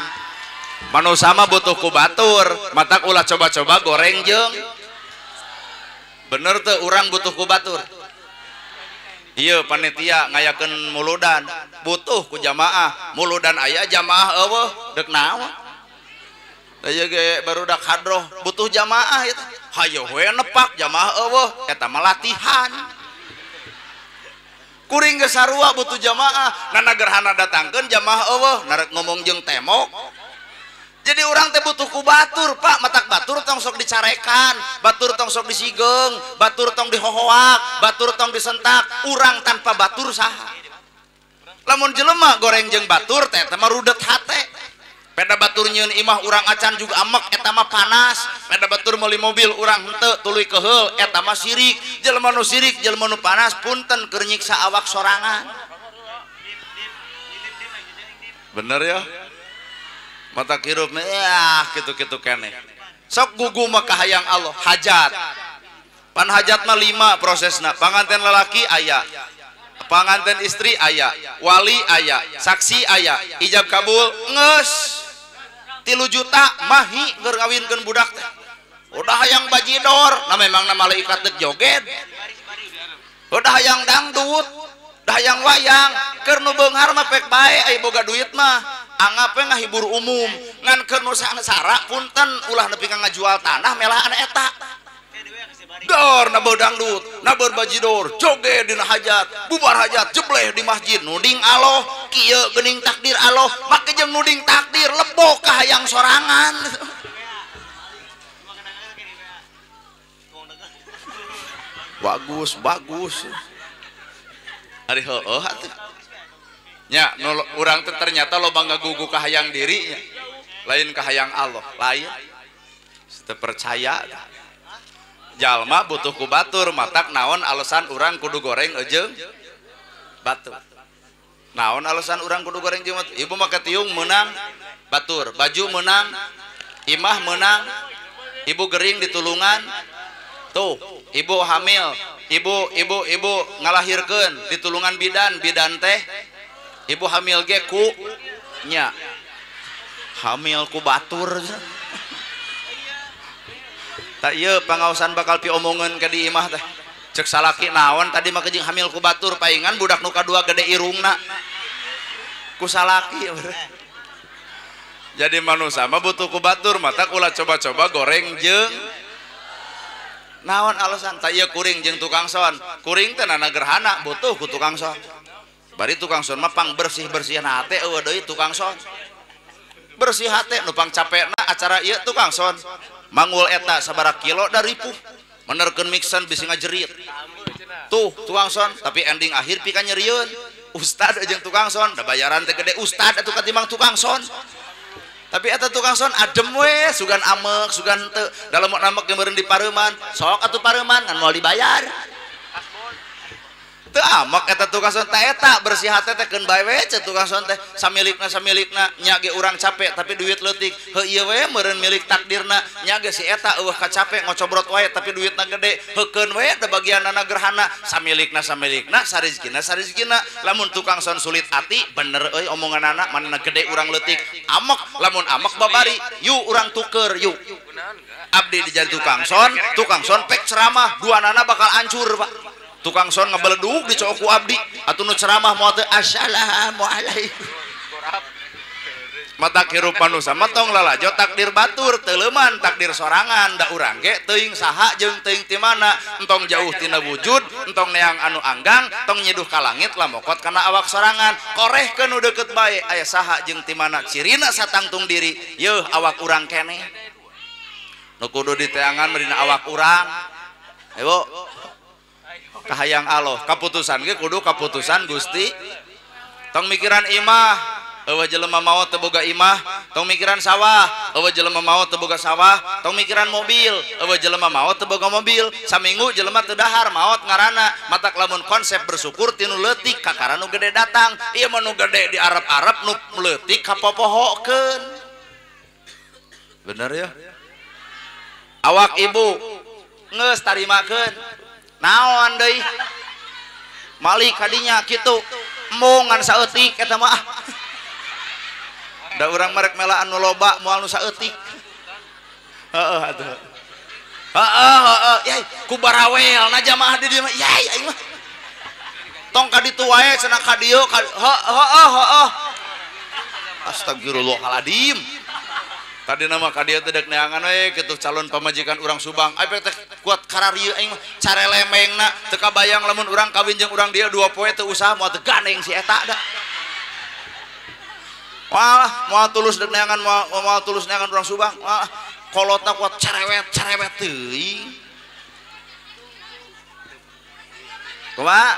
Manusia mah butuh ku batur, matak ulah coba-coba goreng jeung. Bener teu urang butuh ku batur? Iya panitia ngayakeun muludan butuh ku jamaah, muludan aya jamaah eueuh deuk naon? Da ieu ge barudak hadroh butuh jamaah eta. Hayo we nepak jamaah eueuh eta mah latihan. Kuring geus sarua butuh jamaah, nana gerhana datangkeun jamaah eueuh narek ngomong jeung temok. Jadi orang teh butuh ku batur, Pak. Matak batur tong sok dicarekan, batur tong sok disigeng, batur tong dihohoak, batur tong disentak. Urang tanpa batur saha? Lamun jelema goreng jeung batur teh eta mah rudet hate. Peda batur nyieun imah urang acan juga amek eta mah panas. Peda batur meuli mobil urang henteu tuluy keheul eta mah sirik. Jelema nu sirik, jelema nu panas punten keur nyiksa awak sorangan. Bener ya? Mata hirup ya gitu-gitu kene. Sok gugu mah kahayang Allah, hajat. Pan hajat mah 5 prosesna. Panganten lelaki aya, panganten istri aya, wali aya, saksi aya, ijab kabul geus. 3 juta mahi keur ngawinkeun budak teh. Udah hayang bajidor, nah memang na malaikat deuk joget. Udah hayang dangdut, udah hayang wayang, keur nu beunghar mah pek bae aya boga duit mah. Anggap we ngahibur umum, ngan keur nu sangsara punten ulah nepi ka ngajual tanah melahan eta. Dor nabeur dangdut, nabeur bajidor, joget dina hajat, bubar hajat jebleh di masjid, nuding Allah, kieu geuning takdir Allah, make jeung nuding takdir lebok ka hayang sorangan. Bagus, bagus. Ari heueuh atuh. Nya urang teh ternyata loba ngagugu ka hayang diri nya. Lain ka hayang Allah, lain. Teu percaya. Jalma butuh ku batur, matak naon alasan urang kudu goreng eujeung batur. Naon alasan urang kudu goreng jeung batur? Ibu mah katiung meunang batur, baju meunang, imah meunang, ibu gering ditulungan. Tuh, ibu hamil, ibu ngalahirkeun ditulungan bidan, bidan teh ibu hamil ge ku nya. Hamil ku batur. Tak ieu pangaosan bakal piomongeun ka di imah teh. Cek salaki naon tadi mah jeung hamil ku batur paingan budak nu kadua gede irungna. Ku salaki. Jadi manusia mah butuh ku batur, mata ulah coba-coba goreng jeung naon alasan tak ieu kuring jeung tukang son. Kuring teh nana gerhana butuh ku tukang son. Bari tukang son mah pang bersih-bersihan hate eueuh deui tukang son. Bersih hate nu pang capekna acara ieu tukang son. Manggul eta sabaraha kilo da ripuh. Menerkeun mixen bisi ngajerit. Tuh tukang son, tapi ending akhir pika nyerieun. Ustad jeung tukang son, da bayaran teh gede ustad atuh katimbang tukang son. Tapi eta tukang son adem we, sugan amek, sugan teu. Dalam amek ge meureun di pareuman, sok atuh pareuman ngan moal dibayar. Teu amek eta tukang son teh eta bersih hate teh keun bae we ceuk tukang son teh samilikna nya ge urang capek tapi duit leutik. Heuh ieu we meureun milik takdirna, nya ge si eta eueuh kacapek ngocobrot wae tapi duitna gede. Heukeun we da bagianana gerhana, samilikna sarizkina sarizkina. Lamun tukang son sulit ati bener euy omonganana manehna gede urang leutik. Amek lamun amek babari, yuk urang tuker yuk. Abdi dijadi tukang son pek ceramah duanana bakal hancur pak. Tukang son ngebeleduk di cowok ku abdi atuh nu ceramah moal teh assalamualaikum. Mata hirup manusia mah tong lalajo takdir batur teu leuman takdir sorangan da urang ge teuing saha jeung teuing ti mana, entong jauh tina wujud, entong neang anu anggang, tong nyiduh ka langit lamokot kana awak sorangan. Korehkeun nu deukeut bae aya saha jeung ti mana cirina satangtung diri yeuh awak urang keneh. Nu kudu diteangan mah dina awak urang. Ibu kahayang Allah kaputusan ge kudu kaputusan Gusti. Tong mikiran imah eueuh jelema maot teu boga imah, tong mikiran sawah eueuh jelema maot teu boga sawah, tong mikiran mobil eueuh jelema maot teu boga mobil. Saminggu jelema teu dahar maot ngaranna. Matak lamun konsep bersyukur tinu leutik kakara nu gede datang. Ieu mah nu gede di Arab-Arab nu leutik kapopohokeun. Bener ya? Awak ibu geus tarimakeun. Naon deui malik kadinya kitu embung ngan saeutik eta mah. Da urang merek melaan nu loba moal nu saeutik. Heeh atuh. Heeh heeh yai ku barawelna jamaah di dieu mah yai aing mah. Tong ka ditu wae cenah ka dieu heeh heeh heeh. Astagfirullahaladzim. Tadi nama ka dieu teh dek neangan we kitu calon pamajikan urang Subang. Ai teh kuat kararieu aing mah carelemengna teu kabayang lamun urang kawin jeung urang dieu 2 poe teu usaha moal teu gandeng si eta da. Walah moal tulus dek neangan moal tulus neangan urang Subang. Walah kolotna kuat cerewet-cerewet teuing. Kumaha?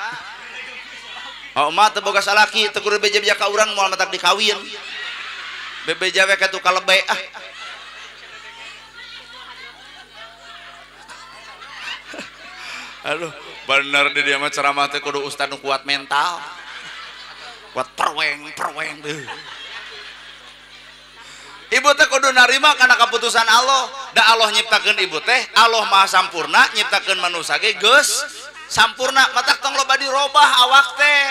Oh mah teu boga salaki teu kudu beja-beja ka urang moal matak dikawin. Bebeja we ka tukang lebe ah. Aduh, bener di dia mah ceramah teh kudu ustad nu kuat mental. Kuat perweng-perweng teh. Ibu teh kudu narima kana kaputusan Allah. Da Allah nyiptakeun ibu teh, Allah Maha Sampurna nyiptakeun manusia ge geus sampurna. Matak tong loba dirobah awak teh.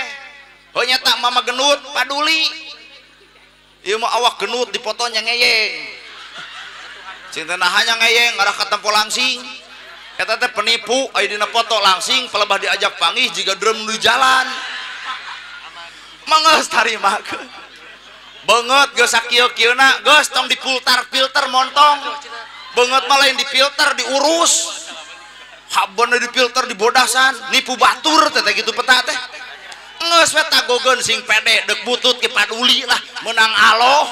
Heuh nya tak mama genut paduli. Ieu mah awak genut dipotonya ngeyeng. Cing teh nahanya ngeyeng ngarah ka tempo langsing. Eta teh penipu aya dina foto langsing pelebah diajak panggih jiga drum di jalan. Manggeus tarimakeun. Beungeut geus sakieu-kieuna geus tong dipultar-filter montong. Beungeut mah lain dipilter diurus. Habana dipilter dibodasan, nipu batur teh kitu peta teh. Geus we tagogeun sing pede deuk butut ke paduli lah menang Allah.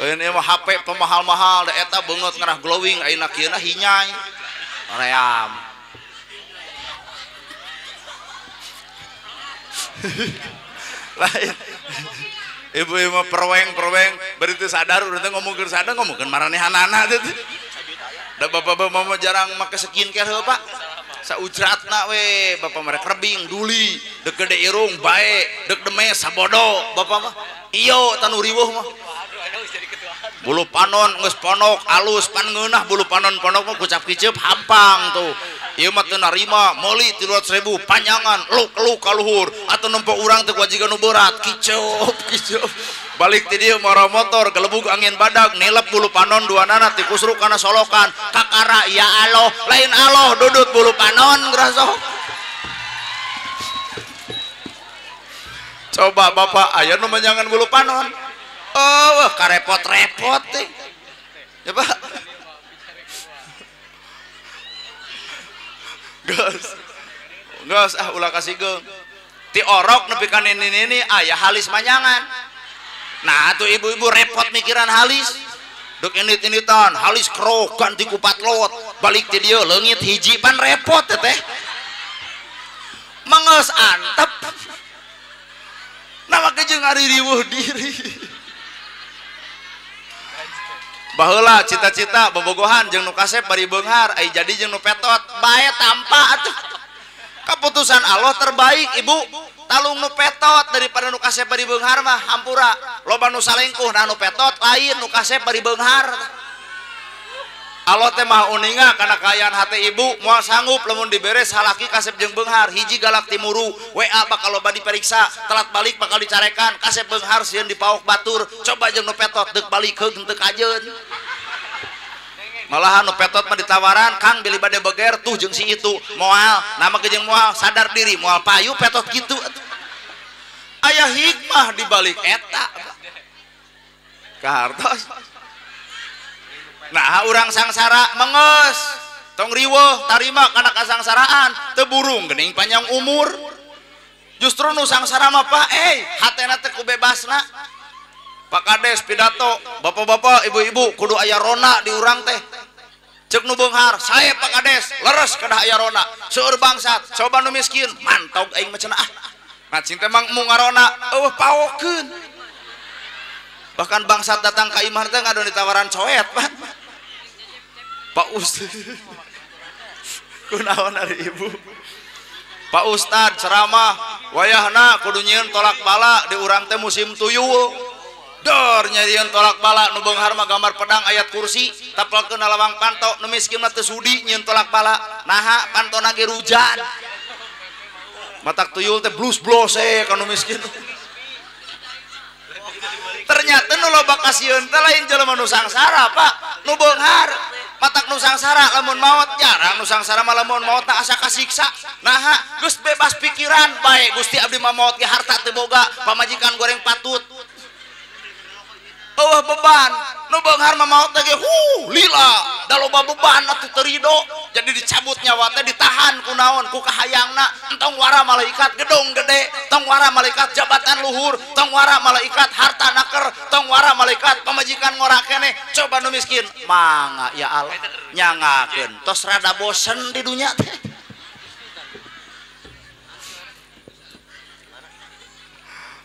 Lain ieu mah HP pemahal-mahal da eta beungeut ngarah glowing ayeuna kieuna hinyai. Ream. Lain ibu-ibu mah perweng-perweng bari teu sadar urang teh ngomongkeun sadar ngomongkeun maranehanana teh. Da bapak-bapak mah jarang make skincare heuh Pak. Saujratna we bapak merek rebing duli dek gede irung bae dek demes sabodo bapak mah iyo tanu riweuh mah bulu panon geus ponok alus pan ngeunah bulu panon ponok mah kucap kiceup hampang tuh ieu mah teu narima meuli 300.000 panjangan luk-luk ka luhur atuh nempo urang teh kuajiga nu berat kiceup kiceup balik ti dieu mara motor gelebug angin badag nilep bulu panon duanana ti kusruk kana solokan kakara ya Allah lain Allah dudut bulu panon gerasok. Coba bapak aya nu manyangan bulu panon. Oh, karepot-repot teh. Ya Pak. Geus. Geus ah ulah kasigeung. Ti orok nepi ka nini-nini aya halis manyangan. Nah, atuh ibu-ibu repot mikiran halis. Duk init-initan, halis kerok ganti ku patlot, balik ti dieu leungit hiji pan repot teh. Mengeus antep. Nah, make jeung ari riweuh diri. Baheula cita-cita bobogohan jeung nu kasep bari beunghar, ai jadi jeung nu petot, bae tampa atuh. Keputusan Allah terbaik, Ibu. Talung nu petot daripada nu kasep bari beunghar mah hampura. Loba nu salengkuh, nah nu petot lain nu kasep bari beunghar. Allah teh maha uninga kana kaayaan hate ibu, moal sanggup lamun dibere salaki kasep jeung beunghar, hiji galak timuru, WA bakal loba diperiksa, telat balik bakal dicarekan, kasep beunghar sieun dipaok batur, coba jeung nu petot deuk balik heug teu kajeun. Malahan nu petot mah ditawaran, Kang bilih bade beger tuh jeung si itu, moal, nama ge jeung moal, sadar diri moal payu petot kitu. Aya hikmah di balik eta. Kahartos. Nah, urang sangsara menges, tong riweuh tarima kana kasangsaraan, teu burung geuning panjang umur. Justru nu sangsara mah Pak, hatena teh ku bebasna. Pak Kades pidato, bapak-bapak, ibu-ibu kudu aya rona di urang teh. Ceuk nu beunghar, sae Pak Kades, leres kedah aya rona. Seueur bangsat, coba nu miskin, mantog aing mah cenah ah. Nah, cing teh mang mung ngarona, eueuh paokeun. Bahkan bangsat datang ka imah teh ngadon ditawaran coet, Pak. Pak Ustad. Kunaon ari ibu? Pak Ustad ceramah, wayahna kudu nyieun tolak bala di urang teh musim tuyul. Dor nyieun tolak bala nu beunghar mah gambar pedang ayat kursi, tapelkeun lawang panto, nu miskin mah teu sudi nyieun tolak bala. Naha pantona ge rujan. Matak tuyul teh blus-blose ka nu miskin. Ternyata nu loba kasieun teh lain jelema nu sangsara, Pak, nu beunghar. Matak nu sangsara lamun maot jarang nu sangsara mah lamun maot tak asa kasiksa. Naha geus bebas pikiran bae Gusti abdi mah maot ge harta teu boga, pamajikan goreng patut. Eueuh beban, nu beunghar mah maot teh ge lila, da loba beban atuh teu rido. Jadi dicabut nyawa teh ditahan ku naon ku kahayangna, entong wara malaikat gedung gede, tong wara malaikat jabatan luhur, tong wara malaikat harta naker, tong wara malaikat pamajikan ngora keneh. Coba nu miskin, mangga ya Allah nyangakeun, tos rada bosen di dunya teh.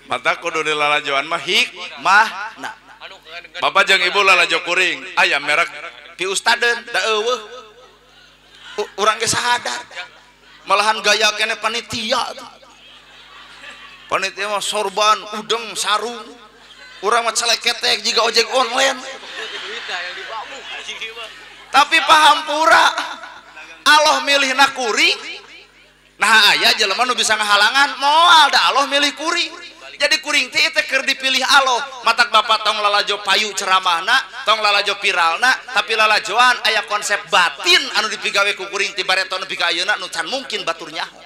Mata kudu dilalajoan mah hikmah. Nah, bapak jeung ibu lalajo kuring, aya merek pi ustadeun da eueuh. Urang ge sadar. Malahan gaya kene panitia. Panitia mah sorban, udeng, sarung. Urang mah celeketek jiga ojek online. Tapi pahampura Allah milihna kuring. Nah aya jelema nu bisa ngahalangan moal da Allah milih kuring. Jadi kuring teh teh keur dipilih Allah. Matak bapak tong lalajo payu ceramahna, tong lalajo viralna, tapi lalajoan aya konsep batin anu dipigawe ku kuring ti bareto nepi ka ayeuna nu can mungkin batur nyaho.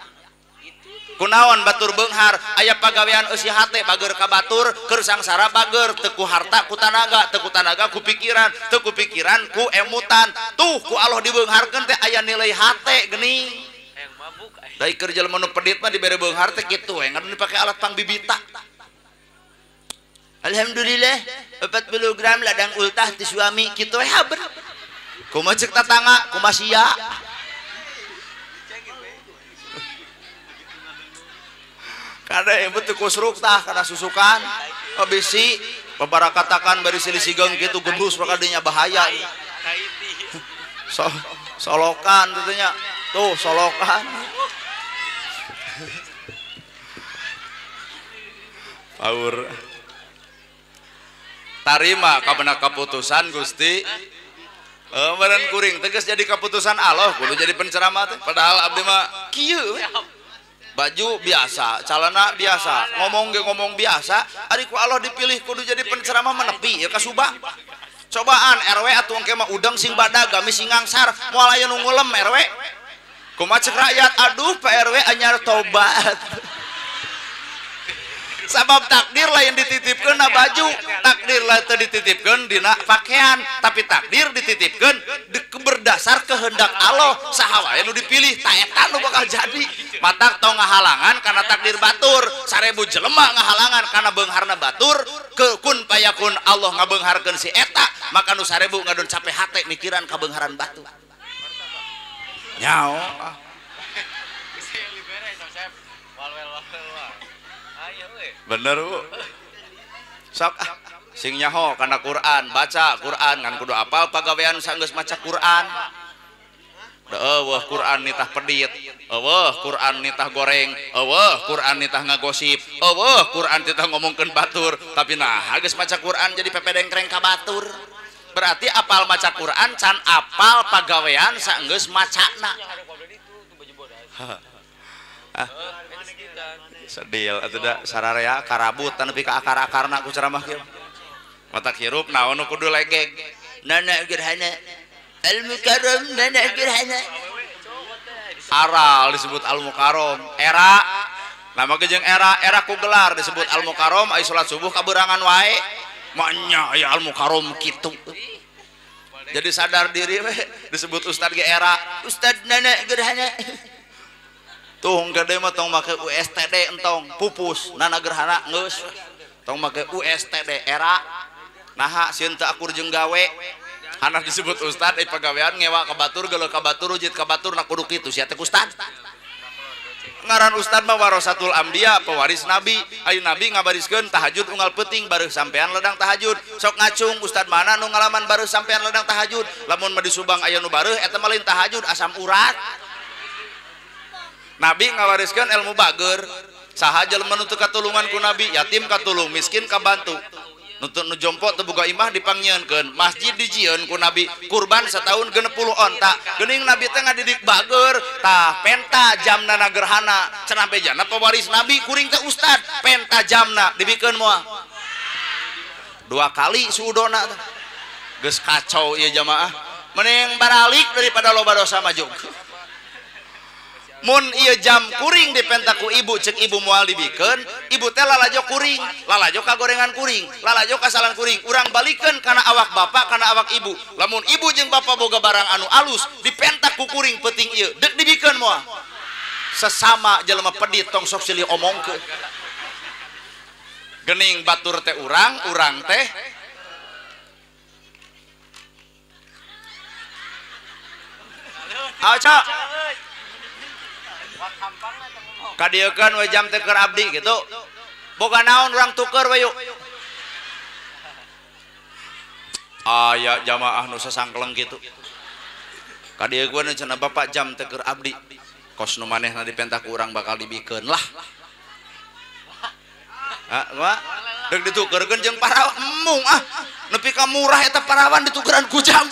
Kunaon batur beunghar, aya pagawean eusi hate bager ka batur, keur sangsara bager, teu ku harta ku tanaga, teu ku tanaga ku pikiran, teu ku pikiran ku emutan. Tuh ku Allah dibeungharkeun teh aya nilai hate geuning. Dari keur jelema nu pedit mah dibere beunghar teh kitu we, ngadon dipake alat pangbibita. Alhamdulillah 40 gram ladang ultah ti suami kitu we haber. Kumaha ceuk tatangga, kumaha sia. Kada ibu teu kusruk tah kana susukan, bisi babarakatakan bari silih sigeung kitu gebrus bakal dinya bahaya. Solokan tentunya. Tuh solokan. Paur. Tarima kabena keputusan Gusti. Meureun kuring tegas jadi keputusan Allah kudu jadi penceramah teh. Padahal abdi mah kieu. Baju biasa, calana biasa, ngomong ge ngomong biasa, ari ku Allah dipilih kudu jadi penceramah menepi ya ka Subang. Cobaan RW atuh engke mah udang sing badag, gamis sing ngangsar, moal aya nu ngulem RW. Kumaha ceuk rakyat, aduh Pak RW anyar tobat. Sabab takdir lain dititipkeun na baju, takdir lain teu dititipkeun dina pakaian, tapi takdir dititipkeun berdasar kehendak Allah. Saha wae nu dipilih ta eta nu bakal jadi. Matak tong ngahalangan kana takdir batur, 1000 jelema ngahalangan kana beungharna batur, ke kun payakun Allah ngabeungharkeun si eta, maka nu 1000 ngadon capek hate mikiran kabeungharan batur. Nyao ah. Bener Bu. Sok ah sing nyaho kana Quran, baca Quran ngan kudu apal pagawean sanggeus maca Quran. Eueuh Quran nitah pedit, eueuh Quran nitah goreng, eueuh Quran nitah ngagosip, eueuh Quran nitah ngomongkeun batur, tapi nah geus maca Quran jadi pepedengkreng ka batur. Berarti apal maca Quran can apal pagawean sanggeus macana. Ah. Sedil atuh da sararea karabutan nepi ka akar-akarna ku ceramah kieu. Matak hirup naon nu kudu legeg. Nana gerhana al mukarram nana gerhana. Aral disebut al mukarram, era nama ge jeung era, era ku gelar disebut al mukarram ai salat subuh kaberangan wae. Manya aya al mukarram kitu. Jadi sadar diri we disebut ustad ge era, ustad nana gerhana. Tuh gede mah tong make USTD entong pupus nana gerhana geus tong make USTD era naha sieun teu akur jeung gawe hanas disebut ustad ai pagawean ngewa ka batur geuleuh ka batur rujit ka batur na kudu kitu sia teh ustad ngaran ustad mah warasatul anbiya pewaris nabi ayu nabi ngabariskeun tahajud unggal peuting bareuh sampean ledang tahajud sok ngacung ustad mana nu ngalaman bareuh sampean ledang tahajud lamun mah di Subang aya nu bareuh eta mah lain tahajud asam urat. Nabi ngawariskan ilmu bager saha jelema nu teu katulungan ku nabi yatim katulung miskin kabantu nu jompo teu boga imah dipangnyieunkeun masjid dijieun ku nabi kurban sataun 60 onta geuning nabi teh ngadidik bager tah penta jamna na gerhana cenah bejana pewaris nabi kuring teh ustad penta jamna dibikeun moal dua kali suudona geus kacau ieu jamaah mending baralik daripada loba dosa maju. Mun ieu jam kuring dipenta ku ibu cek ibu moal dibikeun ibu teh lalajo kuring lalajo kagorengan kuring lalajo kasalan kuring urang balikeun kana awak bapak kana awak ibu lamun ibu jeung bapak boga barang anu alus dipenta ku kuring peuting ieu deuk dibikeun moal sesama jelema pedit tong sok silih omongkeun geuning batur teh urang urang teh aco kadieukeun we jam teh keur abdi gitu boga naon urang tuker we yuk aya jamaah nu sasangkleng kitu kadieukeun cenah bapak jam teh keur abdi kos nu manehna dipentah ku urang bakal dibikeun lah ah mah deuk ditukerkeun jeung parawan embung ah nepi ka murah eta parawan ditukeran ku jam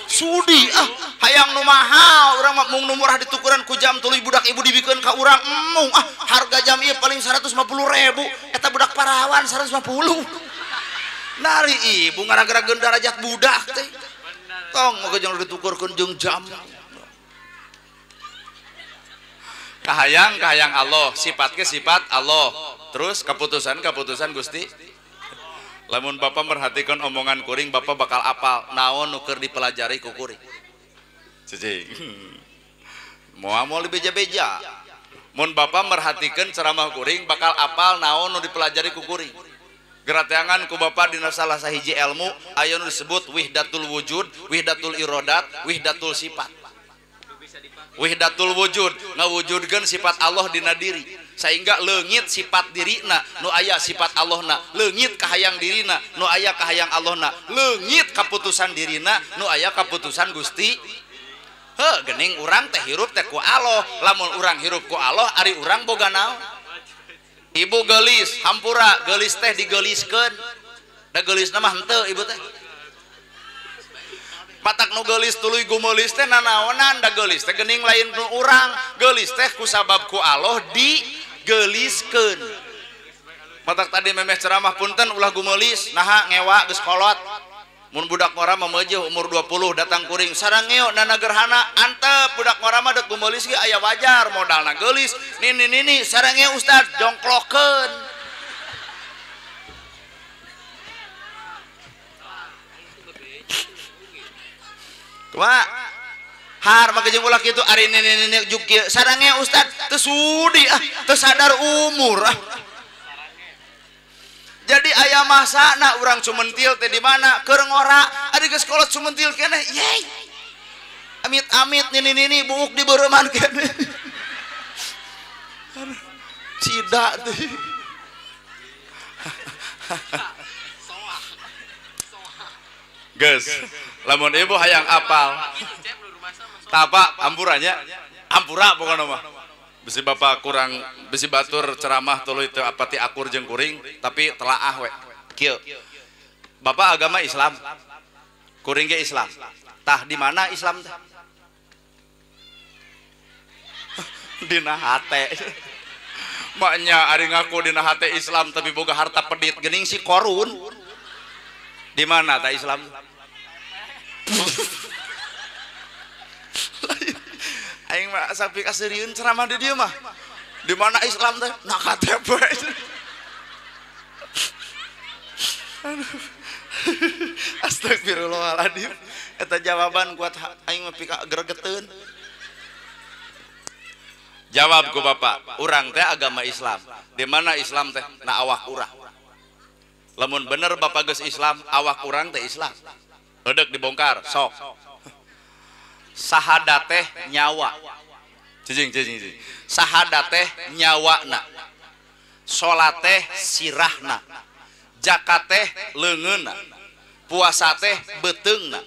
sudi ah hayang nu mahal urang mah mung nu murah ditukuran ku jam tuluy budak ibu dibikeun ka urang embung ah harga jam ieu paling 150.000 eta budak parawan 150 nari ibu ngaragrageun darajat budak teh tong moga jeung ditukurkeun jeung jam kahayang kahayang Allah sifat ke sifat Allah terus keputusan keputusan Gusti. Lamun bapak merhatikan omongan kuring bapak bakal apal naon nu keur dipelajari ku kuring cicing moal moal beja-beja mun bapak merhatikan ceramah kuring bakal apal naon nu dipelajari ku kuring gerateangan ku bapak dina salah sahiji ilmu aya nu disebut wihdatul wujud wihdatul irodat wihdatul sifat. Wihdatul wujud ngawujudkeun sifat Allah dina diri sehingga leungit sifat dirina nu aya sifat Allahna leungit kahayang dirina nu aya kahayang Allahna leungit kaputusan dirina nu aya kaputusan Gusti. Heuh geuning urang teh hirup teh ku Allah lamun urang hirup ku Allah ari urang boga naon. Ibu geulis hampura geulis teh digeuliskeun da geulisna mah henteu ibu teh patak nu geulis tuluy gumeulis teh nanaonan da geulis teh geuning lain nu urang geulis teh kusabab ku Allah digeuliskeun matak tadi memeh ceramah punten ulah gumeulis naha ngewa geus kolot Mun budak ngora mah meujeuh umur 20 datang kuring sarangeo nana gerhana antep budak ngora mah deuk gumeulis ge aya wajar modalna geulis nini nini sarangeo ustad jongklokeun. Kumaha har make jeung ulah kitu ari nini nini juk kieu sarangeo ustad teu sudi ah teu sadar umur ah. Jadi aya masana urang cumentil teh di mana keur ngora ari geus kolot cumentil keneh yey amit-amit nini-nini buuk di beureman keneh cida teh. Geus lamun ibu hayang apal tapa ampurannya ampura pokona mah besi bapak kurang besi batur ceramah tuluy teu apati akur jeung kuring tapi telaah we kieu. Bapak agama Islam kuring ge Islam tah di mana Islam teh? Dina hate maknya ari ngaku dina hate Islam tapi boga harta pedit geuning si Korun di mana tah Islam? Aing mah sampai kaseurieun ceramah di dieu mah. Di mana Islam teh? Na KTP. Aduh. Astagfirullahaladzim. Eta jawaban kuat aing mah pika gregeteun. Jawab ku bapak, urang teh agama Islam. Di mana Islam teh? Na awak urang. Lamun bener bapak geus Islam, awak urang teh Islam. Eudek dibongkar, sok. Sahadat teh nyawa. Cicing cicing cicing. Sahadat teh nyawana. Salat teh sirahna. Zakat teh leungeunna. Puasa teh beuteungna.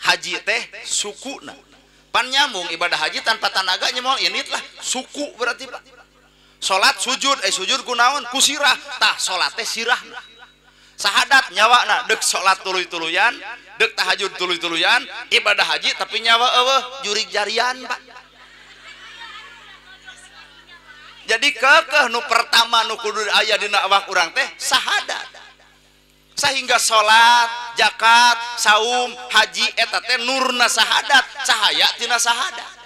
Haji teh sukuna. Pan nyambung ibadah haji tanpa tanaga nya moal init lah, suku berarti Pak. Salat sujud, sujud ku naon? Ku sirah. Tah salat teh sirahna. Sahadat nyawana deuk salat tuluy-tuluyan, deuk tahajud tuluy-tuluyan, ibadah haji tapi nyawa eueuh jurig jarian Pak. Jadi kekeh nu pertama nu kudu aya dina awak urang teh sahadat. Sehingga salat, zakat, saum, haji eta teh nurna sahadat, cahaya tina sahadat.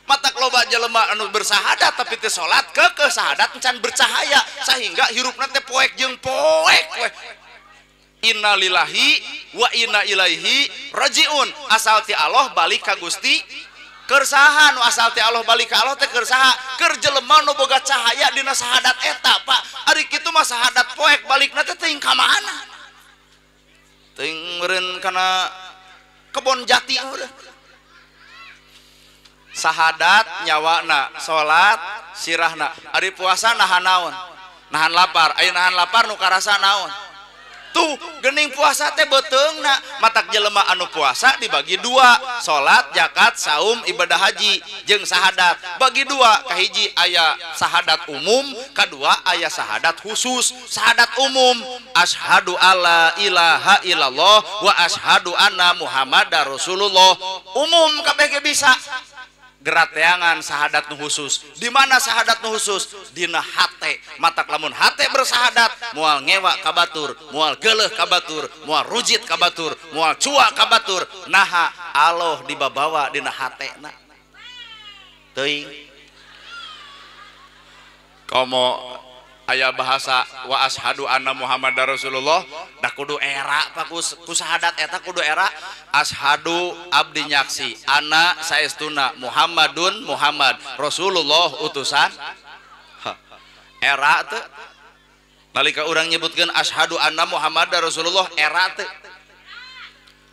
Matak loba jelema anu bersahadat tapi teh salat kekeh sahadat encan bercahaya sehingga hirupna teh poek jeung poek we. Innalillahi wa inna ilaihi rajiun. Asal ti Allah balik ka Gusti keur saha nu asal ti Allah balik ka Allah teh keur saha? Keur jelema nu boga cahaya dina sahadat eta Pak. Ari kitu mah sahadat poek balikna teh teuing ka mana? Teuing meureun kana kebon jati udah. Sahadat nyawana, salat sirahna. Ari puasa nahan naon? Nahan lapar. Aya nahan lapar nu karasa naon? Tuh gening puasa teh beuteungna. Matak jelema anu puasa dibagi dua, salat, zakat, saum, ibadah haji jeung sahadat. Bagi dua, kahiji aya sahadat umum, kadua aya sahadat khusus. Sahadat umum asyhadu alla ilaha illallah wa asyhadu anna muhammadar rasulullah. Umum kabeh ge bisa. Gerateangan sahadat nu khusus. Di mana sahadat nu khusus? Dina hate. Matak lamun hate bersahadat, moal ngewa ka batur, moal geuleuh ka batur, moal rujit ka batur, moal cua ka batur. Naha Allah dibabawa dina hatena. Teuing. Komo aya bahasa wa asyhadu anna muhammadar rasulullah da kudu era Pak ku sahadat eta kudu era asyhadu abdi nyaksi anna saestuna Muhammadun Muhammad Rasulullah utusan. Era teu nalika urang nyebutkeun asyhadu anna Muhammadar Rasulullah era teu.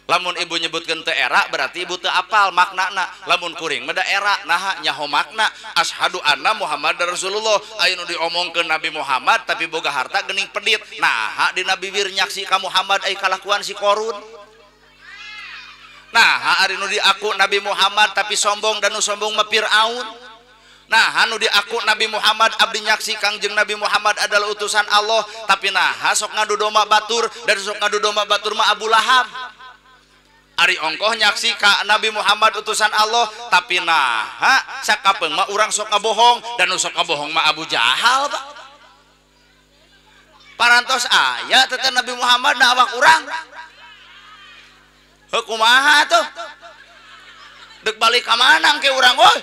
Lamun ibu nyebutkeun teu era berarti ibu teu apal maknana. Lamun kuring mah da era naha nyaho makna asyhadu anna Muhammadar Rasulullah. Aya nu diomongkeun Nabi Muhammad tapi boga harta geuning pedit. Naha dina bibir nyaksi ka Muhammad ai kalakuan si Korun. Naha ari nu diaku Nabi Muhammad tapi sombong dan nu sombong mah Firaun. Nah anu diaku Nabi Muhammad abdi nyaksi Kangjeng Nabi Muhammad adalah utusan Allah tapi naha sok ngadu domba batur dan sok ngadu domba batur mah Abu Lahab. Ari ongkoh nyaksi ka Nabi Muhammad utusan Allah tapi naha sakapeung mah urang sok ngabohong dan nu sok ngabohong mah Abu Jahal Pak. Parantos aya teh Nabi Muhammad na awak urang. Heuh kumaha tuh? Dek balik ka mana engke urang euy?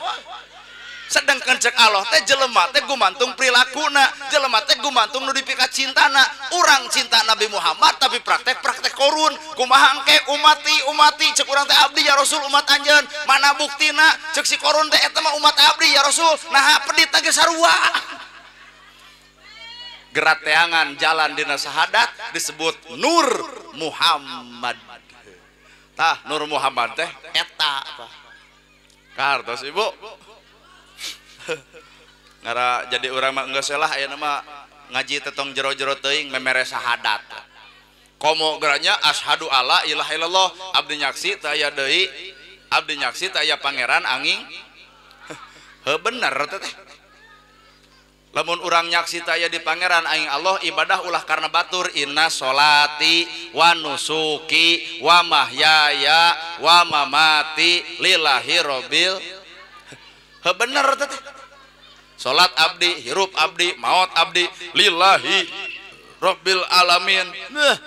Sedangkan cek Allah teh jelema teh gumantung prilakuna, jelema teh gumantung nu dipika cintana. Urang cinta Nabi Muhammad tapi praktek-praktek korun. Kumaha engke umati umati cek urang teh abdi ya Rasul umat anjeun. Mana buktina? Cek si korun teh eta mah umat abdi ya Rasul. Naha pedit ge sarua. Gerat teangan jalan dina sahadat disebut Nur Muhammad. Tah Nur Muhammad teh eta apa? Kartos ibu. Ngara jadi urang mah geus lah ayeuna mah ngaji teh tong jero-jero teuing memere sahadat. Komo geranya asyhadu alla ilaha illallah abdi nyaksi teu aya deui, abdi nyaksi teu aya pangeran angin. Heuh bener teh. Lamun urang nyaksi teu aya di pangeran angin Allah ibadah ulah karena batur inna sholati wa nusuki wa mahyaya wa mamati lillahi rabbil. Heuh bener teh. Salat abdi, hirup abdi, maut abdi lillahi rabbil alamin. Nah.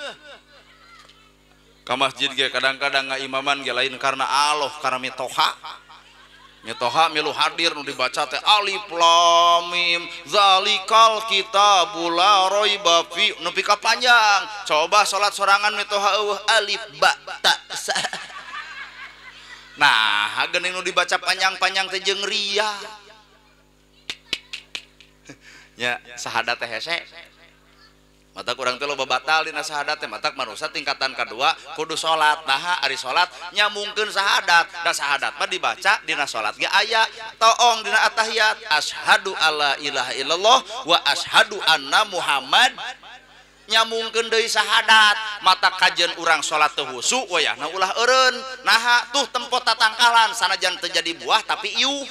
Ka masjid ge kadang-kadang ngaimaman ge lain karena Allah, karena mitoha. Mitoha milu hadir nu dibaca teh alif lam mim zalikal kitabul la raiba fi nu pika panjang. Coba salat sorangan mitoha eueuh alif ba ta sa. Nah, geuning nu dibaca panjang-panjang teh jeung ria. Nya sahadat teh hese. Matak urang teh loba batal dina sahadat teh, matak manusa tingkatan kadua kudu salat. Naha ari salat nyambungkeun sahadat. Da sahadat mah dibaca dina salat ge aya toong dina atahiyat asyhadu alla ilaha illallah wa asyhadu anna Muhammad nyambungkeun deui sahadat. Mata kajeun urang salat teu husu wayahna ulah eureun. Naha tuh tempo tatangkalan sanajan teu jadi buah tapi iuh.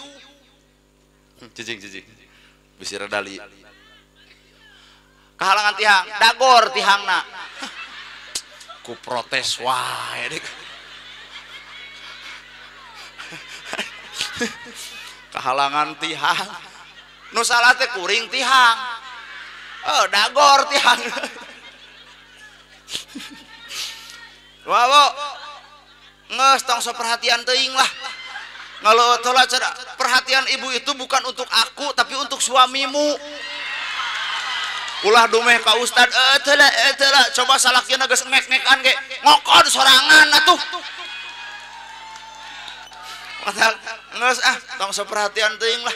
Cicing-cicing bisi rada li. Kahalangan tihang, dagor tihangna. Ku protes wae dek. Kahalangan tihang. Nu salah teh kuring tihang. Oh, dagor tihang. Wah, Bu. Geus tong sok perhatian teuing lah. Kalau tolak perhatian ibu itu bukan untuk aku tapi untuk suamimu. Ulah dumeh ka ustad teu coba salakina geus ngek-ngekan ge ngokon sorangan atuh. Geus ah tong sok perhatian teuing lah.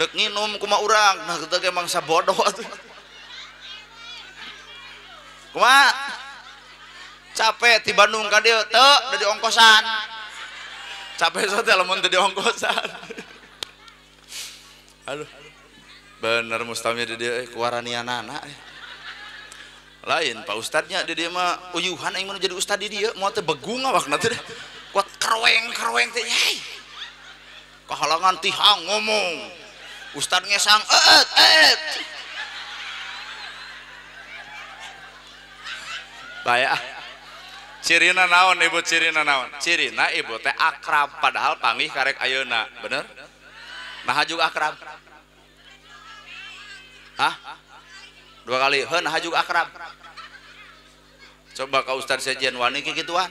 Dek nginum kumaha urang, nah kitu ge mangsa bodoh atuh. Kumaha? Capek ti Bandung ka dieu teu da diongkosan. Capek sote lamun teu diongkosan. Aduh. Bener mustamnya di dieu kuwaranianana. Lain Pak Ustadnya di dieu mah uyuhan aing mah jadi ustad di dieu moal teh begung awakna teh. Kuat kerweng-kerweng teh yai. Kahalangan tihang ngomong. Ustad ngesang eet eet. Bae ah. Cirina naon ibu, cirina naon? Cirina ibu teh akrab padahal panggih karek ayeuna, bener? Nah juga akrab. Hah? Dua kali, heuh nah juga akrab. Coba ka ustad sejen wani kikituan.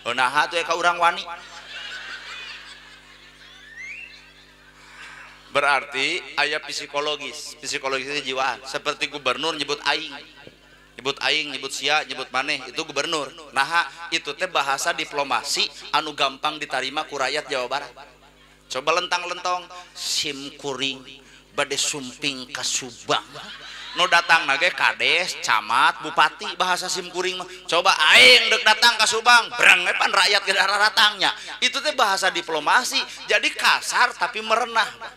Heuh nah atuh ka urang wani. Berarti aya psikologis, psikologis itu jiwaan. Seperti gubernur nyebut aing. Nyebut aing, nyebut sia, nyebut maneh, itu gubernur. Nah, itu teh bahasa diplomasi anu gampang diterima ku rakyat Jawa Barat. Coba lentang-lentong sim kuring bade sumping ka Subang. Nu datang nage kades, camat, bupati bahasa sim kuring mah. Coba aing dek datang ka Subang, breng we pan rakyat ge datangnya. Itu teh bahasa diplomasi, jadi kasar tapi merenah.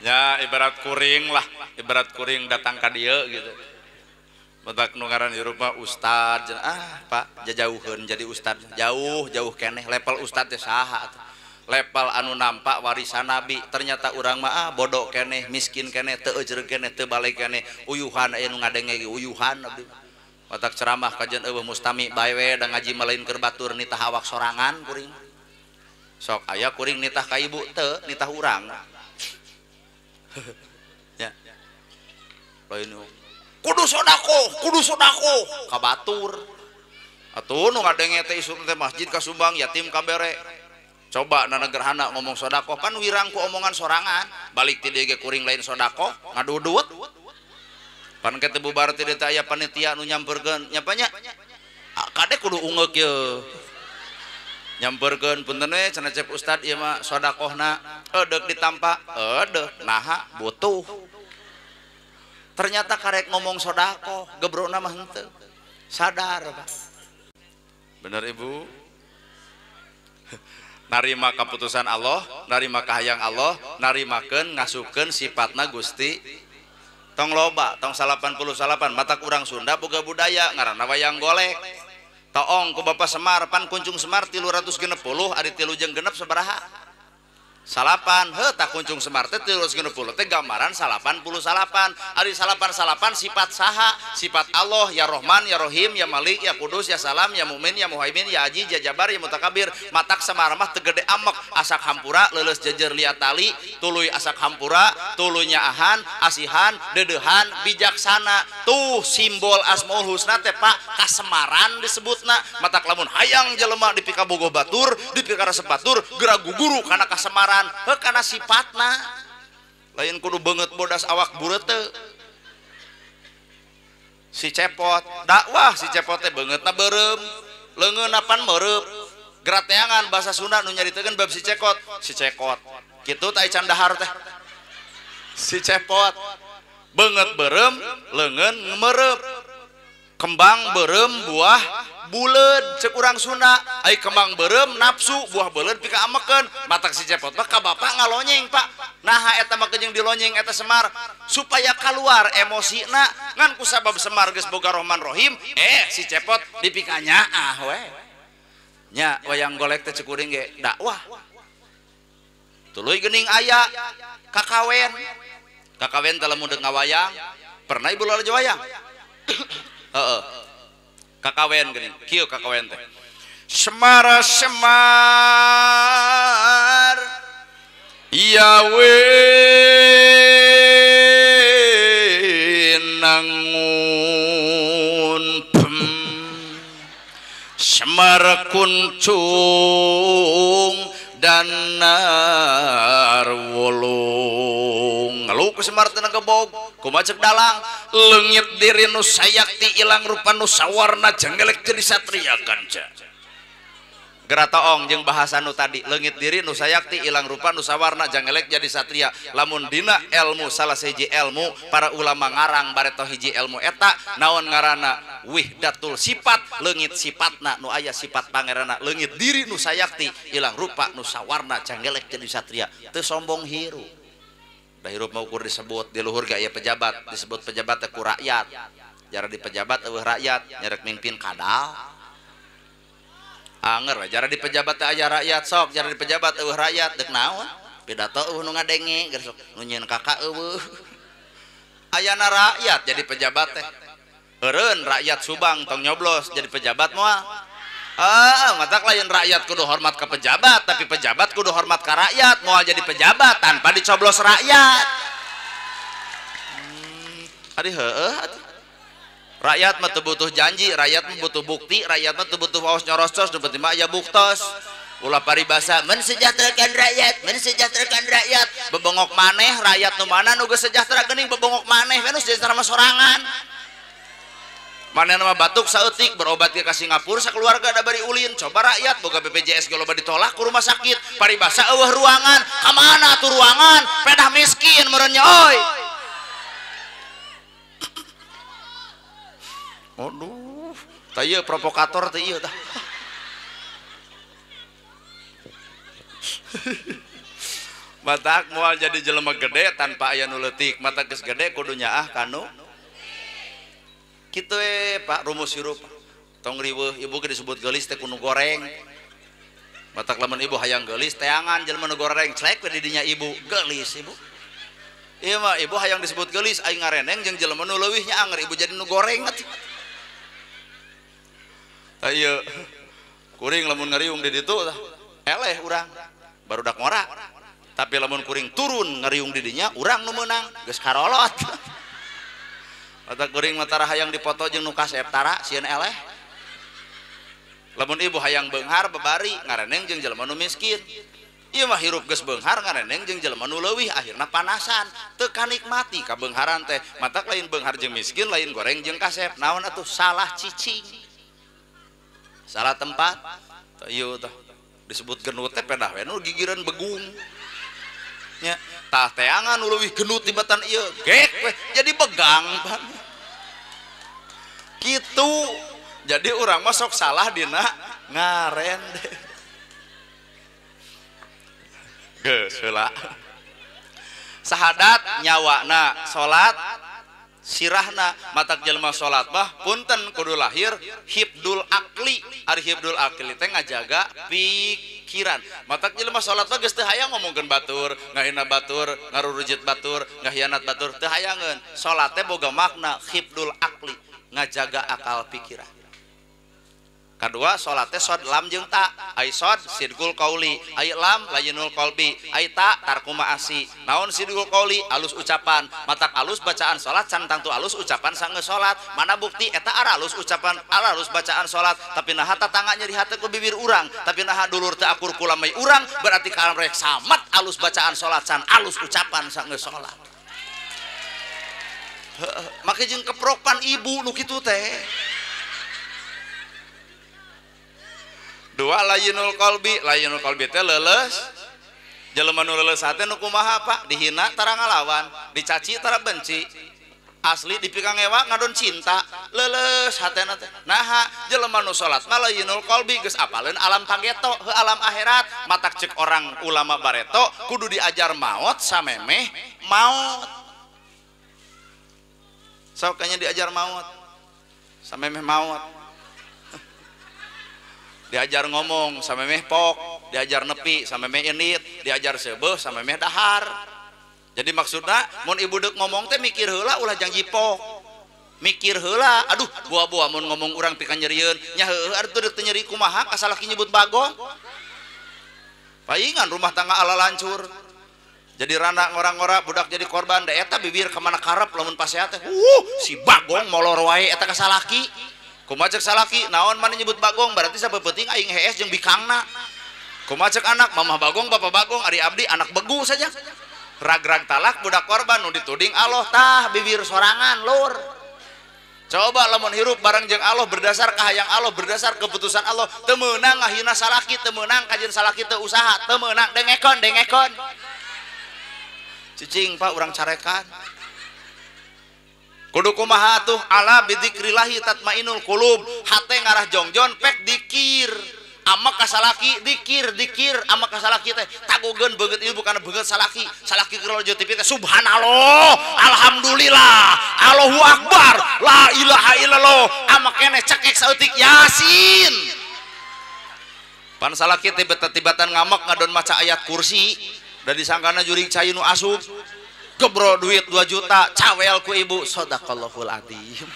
Ya ibarat kuring lah, ibarat kuring datang ka dieu gitu. Batak nu ngaran hirup mah ustad, ah Pak jajauheun jadi ustad, jauh jauh keneh level ustad teh saha atuh. Level anu nampak warisan nabi, ternyata urang mah ah bodoh keneh, miskin keneh, teu eureun keneh, teu balik keneh, uyuhan aya nu ngadenge ge uyuhan abdi. Batak ceramah kajian eueuh mustami bae we da ngaji mah lain keur batur nitah awak sorangan kuring. Sok aya kuring nitah ka ibu teu, nitah urang. Ya. Lain kudu sodakoh ka batur. Atuh nu ngadenge teh isuk teh masjid kasumbang yatim kabere. Coba nana gerhana ngomong sodakoh pan wirang ku omongan sorangan, balik ti dieu ge kuring lain sodakoh ngaduduet. Pan ke teu bubar ti dieu teh aya panitia nu nyamperkeun nya nya. Kade kudu ungeuk ye. Nyamperkeun punten we cenah cep ustad ieu mah sodakohna edeuk ditampa, edeuk naha butuh. Ternyata karek ngomong sodakoh gebrona mah henteu. Sadar Pak. Bener Ibu? Narima keputusan Allah, narima kahayang Allah, narimakeun ngasupkeun sifatna Gusti. Tong loba, tong 88 mata kurang Sunda boga budaya ngaranna wayang golek. Toong ku Bapak Semar pan kuncung Semar 360 ari 3 jeung genep sabaraha? Salapan, heuh tah kuncung Semar teh 360 teh gambaran 88. Ari 88 sifat saha? Sifat Allah, ya Rahman, ya Rahim, ya Malik, ya Kudus, ya Salam, ya Mumin, ya Muhaimin, ya Aziz, ya Jabar, ya Mutakabir. Matak Semar mah teu gede amek, asak hampura leuleus jejer liat tali, tuluy asak hampura, tuluy nyaahan, asihan, deudeuhan, bijaksana. Tuh simbol Asmaul Husna teh Pak, kasemaran disebutna. Matak lamun hayang jelema dipikabogoh batur, dipikaresep batur, geura guguru kana kasemaran. Heuh kana sifatna. Lain kudu beungeut bodas awak bureuteu. Si cepot dakwah si cepot teh beungeutna beureum, leungeunna pan meureub. Gerateangan bahasa Sunda nu nyaritakeun bab si cekot, si cekot. Kitu teh can dahar teh. Si cepot beungeut beureum, leungeun meureub. Kembang beureum buah buleud cek urang Sunda, ai kembang beureum nafsu buah buleud pika amekeun. Matak si cepot mah ka bapak ngalonyeng Pak. Naha eta mah jeung dilonyeng eta Semar supaya kaluar emosina ngan kusabab Semar geus boga Rahman Rahim, si cepot dipika nyaah we. Nya wayang golek teh cek kuring ge dakwah. Tuluy geuning aya kakawen. Kakawen teh lamun deuk ngawayang, pernah ibu lalajo wayang? Heeh. Kakawen geuning, kieu kakawen teh. Semar semar ya winangun Semar kuncung danar wulung. Ngeluh ku Semar teh gebog, kumaha ceuk dalang, leungit diri nu sayakti ilang rupa nu sawarna jenggelek jadi satria kanca. Geratoong jeung bahasa nu tadi, leungit diri nu sayakti ilang rupa nu sawarna jenggelek jadi satria. Lamun dina ilmu salah sahiji ilmu para ulama ngarang bareto hiji ilmu eta naon ngaranna wihdatul sifat, leungit sifatna nu aya sifat pangeranna, leungit diri nu sayakti ilang rupa nu sawarna jenggelek jadi satria. Teu sombong hirup. Da hirup mah ukur disebut di luhur ge aya pejabat, disebut pejabat teh ku rakyat. Jara di pejabat eueuh rakyat, nyerek mimpin kadal. Anger we jara di pejabat teh aya rakyat sok, jara di pejabat eueuh rakyat deuk naon? Pidato eueuh nu ngadenge, geus sok nu nyieun kakak eueuh. Ayana rakyat jadi pejabat teh. Eureun rakyat Subang tong nyoblos jadi pejabat moal. Ah, matak lain rakyat kudu hormat ke pejabat, tapi pejabat kudu hormat ke rakyat. Moal jadi pejabat tanpa dicoblos rakyat. Ari heueuh atuh. Rakyat mah teu butuh janji, rakyat mah butuh bukti, rakyat mah teu butuh waos nyorostos, nu penting mah aya buktos. Ulah paribasa mensejahterakan rakyat, mensejahterakan rakyat. Bebongok maneh rakyat nu mana nu geus sejahtera geuning bebongok maneh we nu sejahtera mah sorangan. Manehna mah batuk saeutik berobat ke Singapura sakeluarga da bari ulin. Coba rakyat boga BPJS ge loba ditolak ku rumah sakit. Paribasa eueuh ruangan, ka mana tuh ruangan? Pedah miskin meureun nya euy. Aduh, tah ieu provokator teh ieu tah. Matak moal jadi jelema gede tanpa aya nu leutik, matak geus gede kudu nyaah kanu. Kitu we Pak rumus hirup. Tong riweuh ibu ge disebut geulis teh kudu goreng. Matak lamun ibu hayang geulis teangan jelema nu goreng clek we di dinya ibu, geulis ibu. Ieu mah ibu hayang disebut geulis aing ngareneng jeung jelema nu leuwih nya anger ibu jadi nu goreng atuh. Tah ieu kuring lamun ngariung di ditu tah eleh urang barudak ngora. Tapi lamun kuring turun ngariung di dinya urang nu meunang geus karolot. Mata kuring mah tara hayang dipoto jeung nu kasep tara sieun eleh. Lamun ibu hayang beunghar babari ngareneng jeung jelema nu miskin. Ieu mah hirup geus beunghar ngareneng jeung jelema nu leuwih akhirna panasan teu kanikmati kabeungharan teh. Matak lain beunghar jeung miskin lain goreng jeung kasep. Naon atuh salah cicing. Salah tempat. Tah ieu tah disebut genut teh pedah we nu gigireun begung. Nya tah teangan nu leuwih genut tibatan ieu gek we jadi begang pan. Kitu. Jadi urang mah sok salah dina ngarende. Geus heula. Sahadat nyawana, salat sirahna, matak jelema salat mah punten kudu lahir hibdul akli. Ari hibdul akli teh ngajaga pikiran. Matak jelema salat mah geus teu hayang ngomongkeun batur, ngahina batur, ngarurujit batur, ngahianat batur, teu hayangeun. Salat teh boga makna hibdul akli, ngajaga akal pikiran. Kedua salat teh sod lam jeung ta, ai sod sidqul qauli, ai lam layinul qalbi, ai ta tarku maasi. Naon sidqul qauli? Alus ucapan. Matak alus bacaan salat can tangtu alus ucapan sanggeus salat. Mana bukti eta aralus ucapan, aralus bacaan salat, tapi naha tatangga nyeri hate ku bibir urang, tapi naha dulur teu akur ku lamai urang, berarti ka rek samat alus bacaan salat can alus ucapan sanggeus salat. Make jeung keprokan ibu nu kitu teh. Dua layinul qalbi, layinul qalbi teh leuleus. Jelema nu leuleus hate nu kumaha Pak? Dihina tara ngalawan, dicaci tara benci. Asli dipikangewa ngadon cinta, leuleus hatena teh. Naha jelema nu salat mah layinul qalbi geus apaleun alam pageto heuh alam akhirat. Matak ceuk orang ulama bareto kudu diajar maot samemeh maot. Sok kayaknya diajar maot samemeh maot. Diajar ngomong samemeh pok, diajar nepi samemeh init, diajar seubeuh samemeh dahar. Jadi maksudna mun ibu deuk ngomong teh mikir heula ulah janji pok. Mikir heula, aduh buah-buah mun ngomong urang pika nyerieun, nya heueuh atuh deuk teu nyeri kumaha kasalaki nyebut bagong. Paingan rumah tangga ala lancur. Jadi randa ngora-ngora budak jadi korban da eta bibir ka mana karep lamun pasea teh. Si bagong molor wae eta kasalaki. Kumaha cek salaki, naon mana nyebut bagong, berarti sapeupeting aing hees jeung bikangna. Kumaha cek anak, mamah bagong, bapak bagong, ari abdi anak begu saja. Rag-rag talak budak korban nu dituding Allah tah bibir sorangan lur. Coba lamun hirup bareng jeung Allah berdasar kahayang Allah, berdasar keputusan Allah, teu meunang ngahina salaki, teu meunang kajeun salaki teu usaha, teu meunang dengekon, dengekon. Cicing Pak urang carekan. Kudu kumaha tuh ala bidzikrillahi tatmainul qulub, hate ngarah jongjon pek dikir. Ama kasalaki dikir dikir ama kasalaki teh tagogeun beungeut ieu bukan beungeut salaki. Salaki keur lalajo TV teh subhanallah, alhamdulillah, Allahu akbar, la ilaha illallah. Ama keneh cekek saeutik Yasin. Pan salaki teh tibatan ngamek ngadon maca ayat kursi da disangkana jurig cai nu asup. Gebro duit 2 juta, cawel ku ibu, sodaqallahul adzim.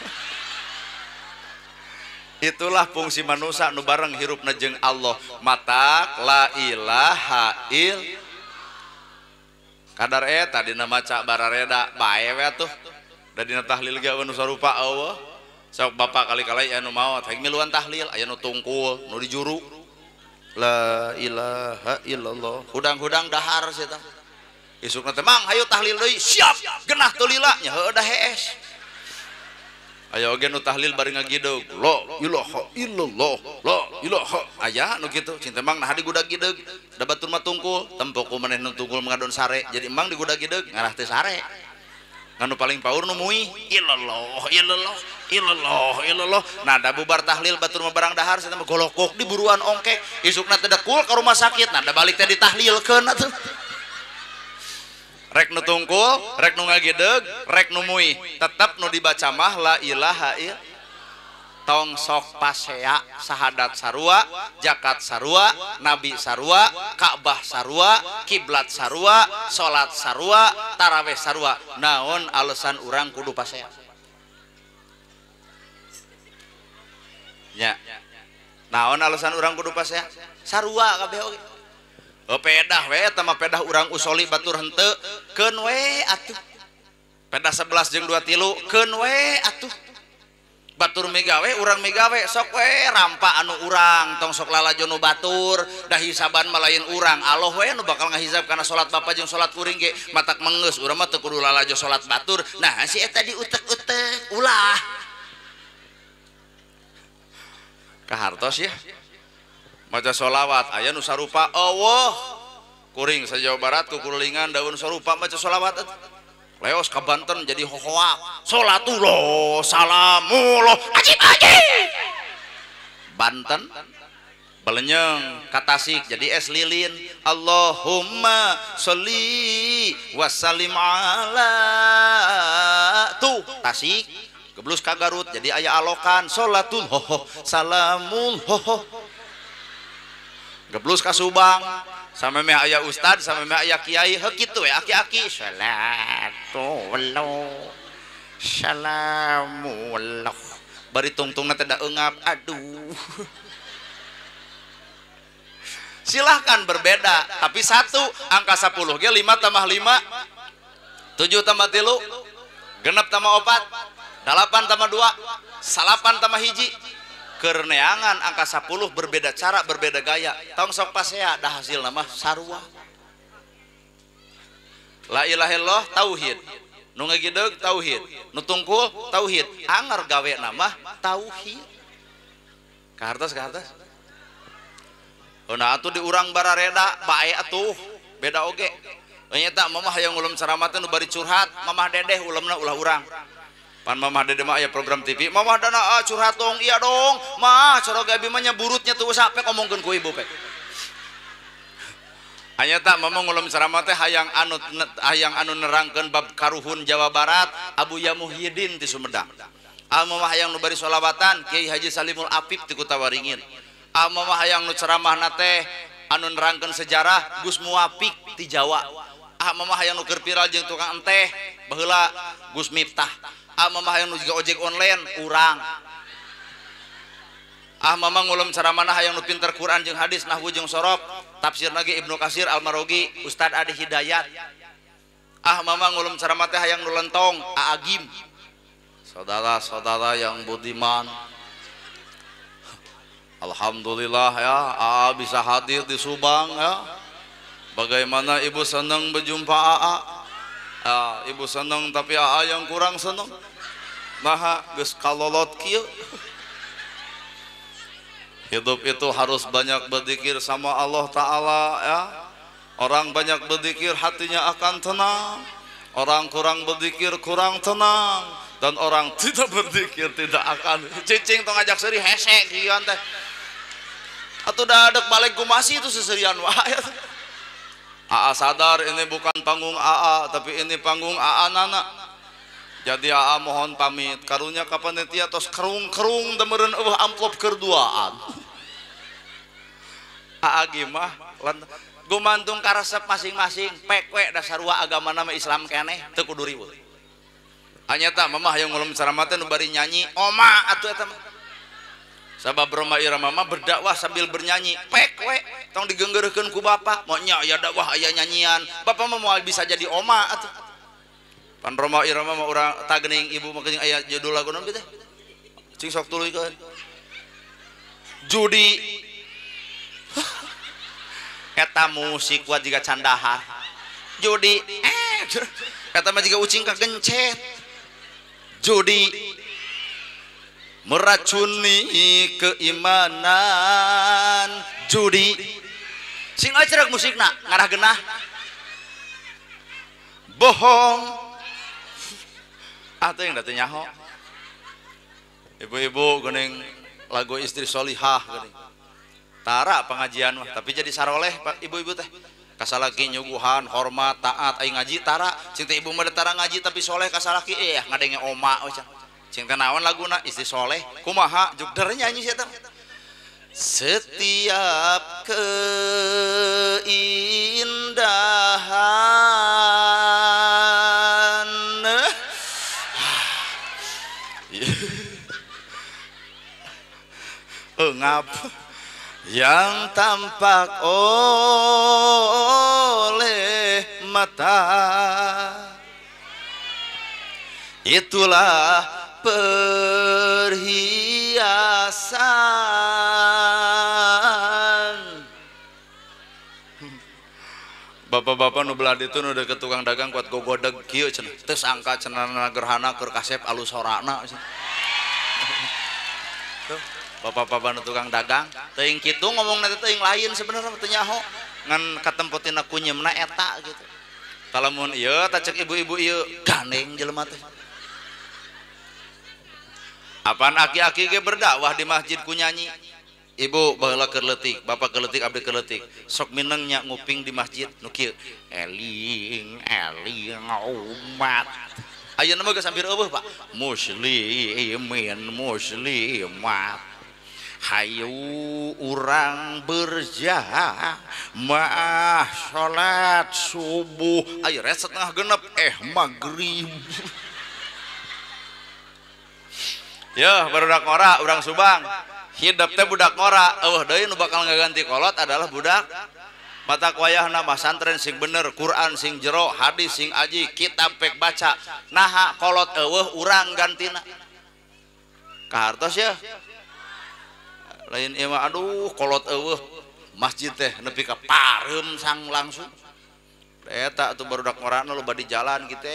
Itulah fungsi manusia nu bareng hirupna jeung Allah. Matak la ilaha il. Kadar eta dina maca barareda bae we atuh. Da dina tahlil ge anu sarupa eueuh. Sok bapak kali-kali anu maot hayang miluan tahlil, aya nu tungkul, nu dijuru. La ilaha illallah. Hudang-hudang dahar sia tah. Isukna teh mang hayu tahlil deui, siap. Genah teu lila nya heueuh da hees. Aya oge nu tahlil bari ngagideg, la ilaha illallah, la ilaha. Aya nu kitu, cinta mang naha digudag-gideg, da batur mah tungkul, tempo ku maneh nu tungkul ngadon sare, jadi emang digudag-gideg ngarah teu sare. Nganu paling paur nu muih, illallah, illallah, illallah, illallah. Nah da bubar tahlil batur mah barang dahar cenah mah golokok di buruan ongkek, isukna teh dekul ka rumah sakit, nah da balik teh ditahlilkeun atuh. Rek nu tungkul, rek nu ngagideg, rek nu muih, tetep nu dibaca mah la ilaha il. Tong sok pasea sahadat sarua, zakat sarua, nabi sarua, Ka'bah sarua, kiblat sarua, salat sarua, taraweh sarua. Naon alasan urang kudu pasea? Nya. Naon alasan urang kudu pasea? Sarua kabeh oge. Pedah we eta mah pedah urang usoli batur henteu keun we atuh. Pedah 11 jeung 2 tilu keun we atuh. Batur migawe urang migawe sok we rampa anu urang tong sok lalajo nu batur dah hisaban mah lain urang Allah we nu bakal ngahisab kana salat bapa jeung salat kuring ge matak mengeus urang mah teu kudu lalajo salat batur. Nah si eta diutek-utek ulah kahartos ya maca sholawat aya nu sarupa eueuh kuring sa Jawa Barat kukulingan daun sarupa maca sholawat leos ka Banten jadi hohoak sholatullah salamullah ajib ajib Banten belenyeng ka Tasik jadi es lilin Allahumma sholli wa sallim ala tuh Tasik geblus ka Garut jadi aya alokan sholatul hoho salamul hoho geblus ka Subang samemeh aya ustad samemeh aya kiai heuh kitu we aki-aki salatullah salamullah bari tungtungna teh da eungap aduh. Silahkan berbeda tapi satu angka 10 ge 5 tambah 5 7 tambah 3 genep tambah 4 8 tambah 2 salapan tambah hiji. Kerneangan angka 10 berbeda cara berbeda gaya tong sok pasea dah hasil nama sarua. La ilaha illallah tauhid nu ngagideg tauhid nu tungkul tauhid anger gawe nama tauhid. Kahartos kahartos. Nah atuh di urang barareda bae atuh beda oge. Nyata mamah hayang ulem ceramah teh nu bari curhat mamah dedeh ulemna ulah urang. Pan mamah dede mah aya program TV, mamah dana ah, curhat dong, iya dong, mah coroga abi mah nya burutnya tuh sampe ngomongkeun ku ibu pek. Hanya tak mamah ngulem ceramah teh hayang anu nerangkeun bab karuhun Jawa Barat, Abuya Muhyiddin ti Sumedang. Ah mamah hayang nu bari sholawatan Kiai Haji Salimul Afif ti Kutawaringin. Ah mamah hayang nu ceramahna teh anu nerangkeun sejarah Gus Muwafiq ti Jawa. Ah mamah hayang nu keur viral jeung tukang enteh baheula Gus Miftah. Ah mamah hayang nu juga ojek online urang. Ah mamah ngulem ceramahna hayang nu pinter Quran jeung hadis nahwu jeung sorof tafsirna ge Ibnu Katsir Al-Marogi Ustad Adi Hidayat. Ah mamah ngulem ceramah teh hayang nu lentong Aagim. Saudara-saudara yang budiman, alhamdulillah ya AA bisa hadir di Subang ya. Bagaimana ibu senang berjumpa AA? Ah, ibu seneng tapi AA yang kurang seneng. Maha geus kalolot kieu. Hidup itu harus banyak berzikir sama Allah Ta'ala ya. Orang banyak berzikir hatinya akan tenang. Orang kurang berzikir kurang tenang. Dan orang tidak berzikir tidak akan cicing tong ajak seuri hese kieu teh. Atuh da dek balik kumasi itu seserian wae. AA sadar ini bukan panggung AA tapi ini panggung AA Nana. Jadi AA mohon pamit. Karunya ka panitia tos kerung-kerung demeureun eueuh amplop kerduaan. AA ge mah gumantung karesep masing-masing pek we da sarua agamana mah Islam keneh teu kudu riweuh. Hanya tak mamah hayang ngulem ceramah teh nu bari nyanyi oma atuh eta mah. Sabab Roma Irama mah berdakwah sambil bernyanyi pek we tong digenggeurekeun ku bapak mau nya aya dakwah aya nyanyian bapak mah moal bisa jadi oma atuh. Pan Roma Irama mah urang tageuning ibu mah geuning aya judul lagu naon teh cing sok tuluykeun judi eta musik kuat jiga candahar judi eta mah jiga ucing kagencet judi meracuni keimanan judi sing acerek musikna ngarah genah bohong atuh yang datang nyaho ibu-ibu geuning lagu istri solihah geuning tara pengajian mah tapi jadi saroleh ibu-ibu teh kasalaki nyuguhan hormat taat aing ngaji tara cing teh ibu mah tara ngaji tapi soleh kasalaki ngadenge oma we cing teh naon laguna istri soleh kumaha jugder nyanyi sia teh setiap keindahan ngap Yang tampak oleh mata, itulah perhiasan. Bapak-bapak nu belah ditu nu deket tukang dagang kuat gogodeg kieu cenah. Teu sangka cenah gerhana keur kasep alus sorana cenah. Tuh, bapak-bapak nu tukang dagang teuing kitu ngomongna teh teuing lain sebenarnya teu nyaho ngan katempotina kunyemna eta gitu. Talamun ieu tah cek ibu-ibu ieu gandeng jelema teh. Apaan aki-aki ge berdakwah di masjid ku nyanyi. Ibu baheula keur leutik, bapak keur leutik, abdi keur leutik. Sok mineng nya nguping di masjid nu kieu. Eling eling umat. Ayeuna mah geus hampir eueuh, Pak. Muslimin muslimat. Hayu urang berjamaah salat subuh. Ayo ret setengah genep maghrib. Ya, barudak ngora urang Subang. Hidup teh budak ngora, eueuh deui nu bakal ngaganti kolot adalah budak mata wayahna mah santren sing bener, Quran sing jero, hadis sing aji, kitab pek baca. Naha kolot eueuh urang gantina. Kahartos ya. Lain ieu mah aduh kolot eueuh masjid teh nepi ka pareum sang langsung. Eta atuh barudak ngorana loba di jalan kitu.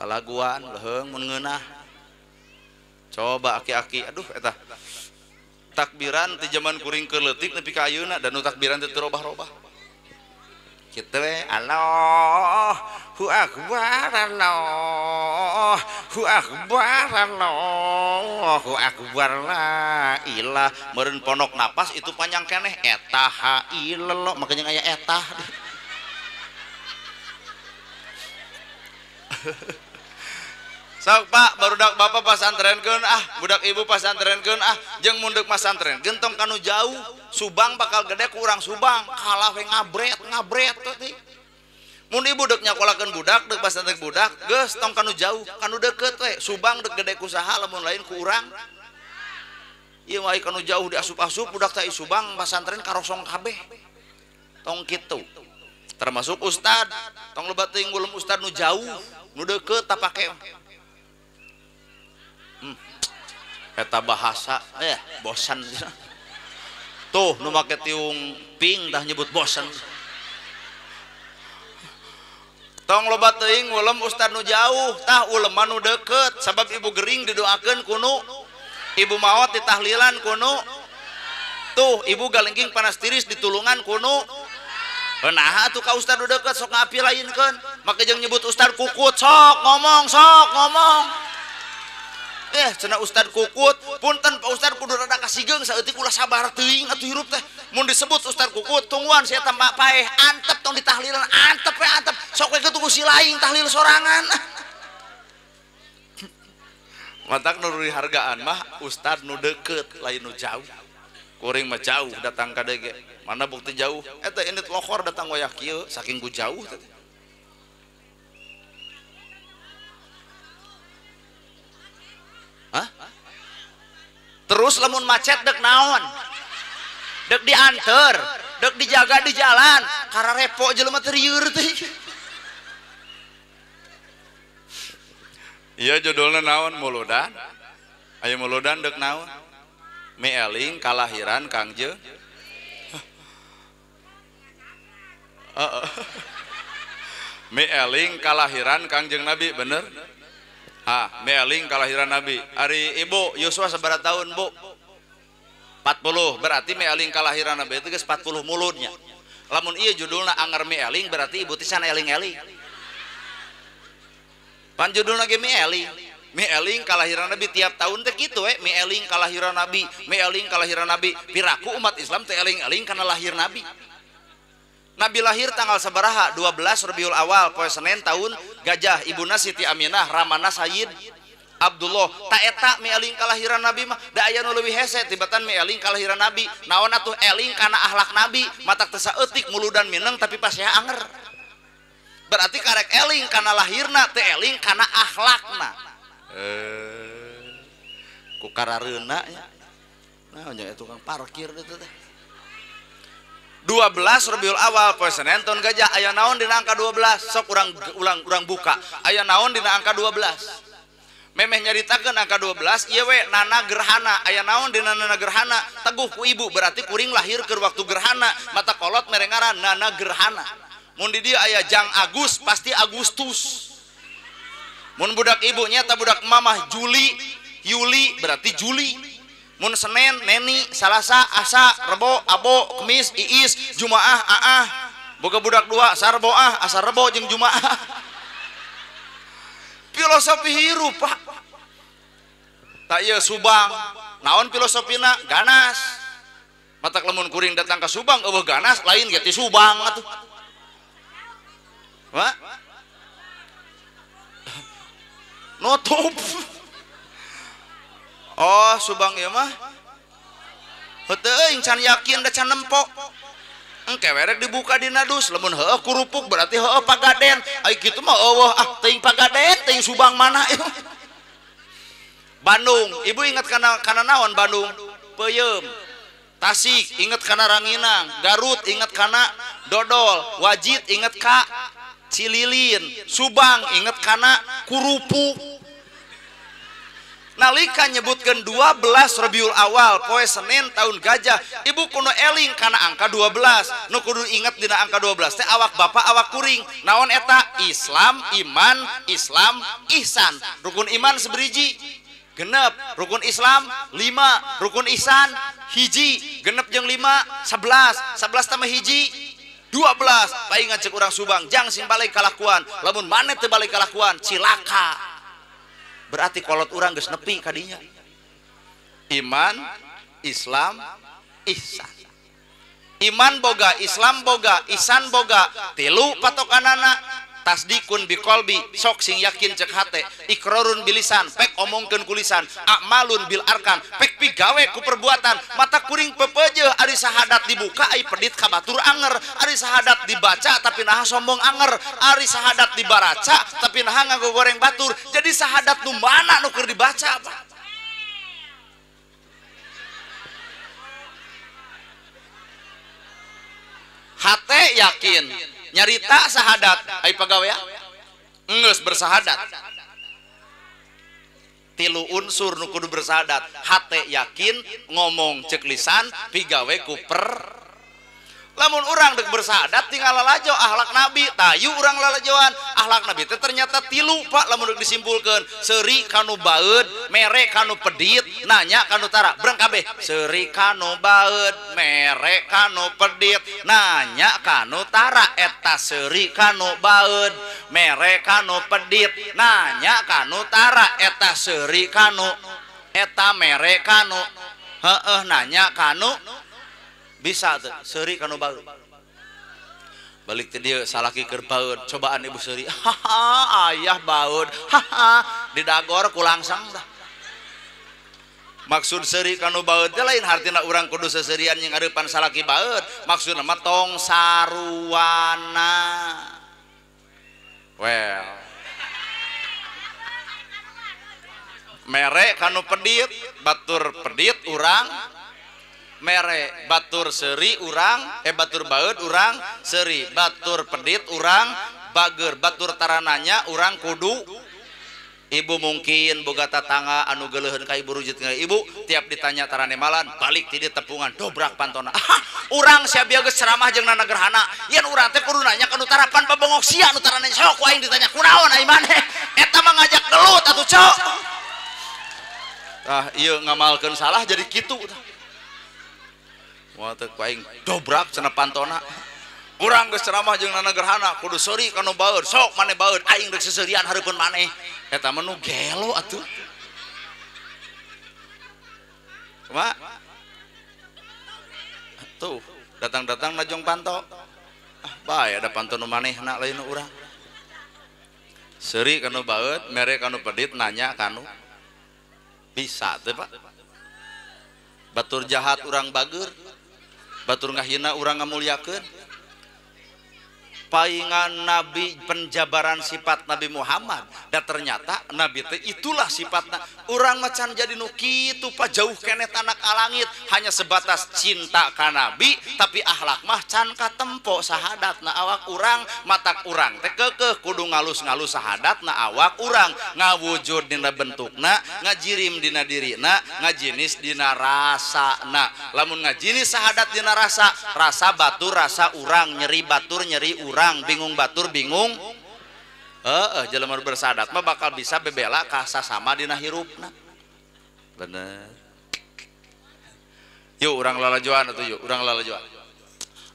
Lalaguan leuheung mun ngeunah. Coba aki-aki, aduh eta takbiran ti zaman kuring keur leutik nepi ka ayeuna dan nu takbiran teh teu robah-robah. Kitu we Allahu akbar Allahu akbar Allahu akbar la ilah meureun ponok napas itu panjang keneh eta ha ilallah makanya aya eta. Sok Pak, barudak bapak pasantrenkeun ah, budak ibu pasantrenkeun ah, jeung mun deuk masantrenkeun tong kanu jauh, Subang bakal gede ku urang Subang, kalah we ngabret ngabret teh. Mun ibu deuk nyakolakeun budak, deuk pasantren budak, geus tong kanu jauh, kanu deukeut we, Subang deuk gede ku saha lamun lain ku urang. Ieu mah kanu jauh diasup-asup budak teh Subang pasantren karosong kabeh. Tong kitu. Termasuk ustad, tong loba teuing ulem ustad nu jauh, nu deukeut tapake. Eta bahasa bosan tuh nu make tiung ping tah nyebut bosan. Tong loba teuing ulem ustad nu jauh tah uleman nu deukeut sabab ibu gering didoakeun kunu, ibu maot ditahlilan kunu, tuh ibu galengking panas tiris ditulungan kunu. Nah atuh ka ustad nu deukeut sok ngapi lainkeun make jeung nyebut ustad kukut sok ngomong sok ngomong. Cenah ustad kukut, punten Pak Ustad kudu rada kasigeung saeutik ulah sabar teuing atuh hirup teh. Mun disebut ustad kukut, tungguan sia tambah paeh, antep tong ditahlilan, antep we antep. Sok we kitu ku si lain tahlil sorangan. Matak nu dihargaan mah ustad nu deukeut lain nu jauh. Kuring mah jauh datang ka deui ge. Mana bukti jauh? Eta indit lohor datang wayah kieu saking ku jauh teh. Hah? Terus lamun macet dek naon? Dek dianter, dek dijaga di jalan, karena repo jelema teh rieur teh. Iya judulna naon muludan? Ayo muludan dek naon? Mieling kalahiran Kangjeng. Mieling kalahiran Kangjeng Nabi, bener? Ah, mieling kalahiran Nabi. Ari ibu Yuswa sabaraha tahun, Bu? 40. Berarti mieling kalahiran Nabi itu geus 40 mulutnya. Lamun ieu judulna anger mieling berarti ibu teh sana eling-eling. Pan judulna ge mieling. Mieling kalahiran Nabi tiap tahun teh kitu we, mieling kalahiran Nabi, mieling kalahiran Nabi. Piraku umat Islam teh eling-eling kana lahir Nabi. Nabi lahir tanggal sabaraha? 12 Rabiul Awal poe Senin tahun Gajah, ibuna Siti Aminah, ramana Sayyid Abdullah. Ta eta mieling kalahiran Nabi mah da aya nu leuwih hese tibatan mieling kalahiran Nabi. Naon atuh eling kana akhlak Nabi, matak teu saeutik muludan mineng tapi pasea anger. Berarti karek eling kana lahirna teu eling kana akhlakna. Ku karareuna nya. Nah, nya tukang parkir itu teh. 12 Rabiul Awal poe Senin tahun gajah aya naon dina angka 12 sok urang buka aya naon dina angka 12 memeh nyaritakeun angka 12 ieu we nana gerhana aya naon dina nana gerhana teguh ku ibu berarti kuring lahir keur waktu gerhana mata kolot mere ngaran nana gerhana mun di dieu aya Jang Agus pasti Agustus mun budak ibu nyata budak mamah Juli Yuli berarti Juli mun Senin Neni Salasa Asa Rebo Abo Kemis Iis Jumaah Aah boga budak dua Sarboah Asa Rebo jeung Jumaah filosofi hirup Pak tak ieu Subang naon filosofina ganas matak lamun kuring datang ka Subang eueuh ganas lain ge ti Subang atuh Pak nutup. Oh Subang ieu mah heuteung can yakin da can nempo engke we rek dibuka dina dus lamun heueuh kurupuk berarti heueuh Pagaden ai kitu mah eueuh ah teuing Pagaden teuing Subang mana ieu Bandung ibu ingat kana naon Bandung peuyeum Tasik inget kana ranginang Garut inget kana dodol Wajid inget ka Cililin Subang inget kana kurupuk. Nalika nyebutkan 12 Rabiul Awal poe Senin tahun gajah ibu kudu eling kana angka 12 nu kudu inget dina angka 12 teh awak bapak awak kuring naon eta Islam iman Islam ihsan rukun iman seberiji genep rukun Islam 5 rukun ihsan hiji genep jeung 5 11 11 tambah hiji 12 paingan cek urang Subang jang sing balik kalakuan lamun maneh teu balik kalakuan cilaka berarti kolot urang geus nepi kadinya iman Islam ihsan iman boga Islam boga ihsan boga tilu patokanana tasdikun biqalbi sok sing yakin cek hate ikrarun bilisan pek omongkeun kulisan a'malun bil arkan pek pigawe ku perbuatan mata kuring pepeje ari sahadat dibuka ai pedit ka batur anger ari sahadat dibaca tapi naha sombong anger ari sahadat dibaraca tapi naha ngagoreng batur jadi sahadat nu mana nu keur dibaca Pak hate yakin nyarita sahadat ai pagawean geus bersahadat tilu unsur nu kudu bersahadat hate yakin ngomong cek lisan pigawe ku per lamun urang dek bersahadat tinggal lalajo akhlak nabi tayu urang lalajoan akhlak nabi teh ternyata tilu Pak lamun dek disimpulkeun seuri kanu baeud mere kanu pedit nanya kanu tara breng kabeh seuri kanu baeud mere kanu pedit nanya kanu tara eta seuri kanu baeud mere kanu pedit nanya kanu tara eta seuri kanu eta mere kanu heueuh nanya kanu bisa tuh seuri kanu baeud balik teh dieu salaki keur baeud cobaan ibu seuri haha ayah baeud haha didagor ku langsang tah maksud seuri kanu baeud teh lain hartina urang kudu seserian jeung areupan salaki baeud maksudna mah tong saruana well mere kanu pedit batur pedit urang mere batur seuri urang batur baeud urang seuri batur pedit urang bager batur tarananya urang kudu ibu mungkin boga tatangga anu geuleuheun ka ibu rujit ka ibu tiap ditanya tarane malan balik ti tepungan dobrak pantona urang sia bieu geus ceramah jeung nana gerhana yen urang teh kudu nanya ka nu tarapan babongok sia nu tarananya sok ku aing ditanya kunaon ai maneh eta mah ngajak gelut atuh cok tah ieu ngamalkeun salah jadi kitu tah. Wah teh ku aing dobrak cenah pantona urang geus ceramah jeung nana gerhana kudu seuri kanu baeud sok maneh baeud aing rek seseurian hareupeun maneh eta mah nu gelo atuh kumaha tuh datang-datang najong panto ah bae ada panto nu manehna lain nu urang seuri kanu baeud mere kanu pedit nanya kanu bisa teh Pak batur jahat urang bager batur ngahina urang ngamulyakeun Paingan Nabi penjabaran sifat Nabi Muhammad dan ternyata Nabi teh itulah sifatna. Urang macan jadi nu kitu pa jauh keneh tanah ka langit hanya sebatas cinta ka Nabi tapi akhlak mah can katempo sahadatna awak urang matak urang teh keukeuh kudu ngalus-ngalus sahadatna awak urang ngawujud dina bentukna ngajirim dina dirina ngajinis dina rasana. Lamun ngajinis sahadat dina rasa rasa batur rasa urang nyeri batur nyeri urang bingung batur bingung jelema bersahadat mah bakal bisa bebela ka sasama dina hirupna. Bener. Yuk urang lalajoan atuh yuk urang lalajoan.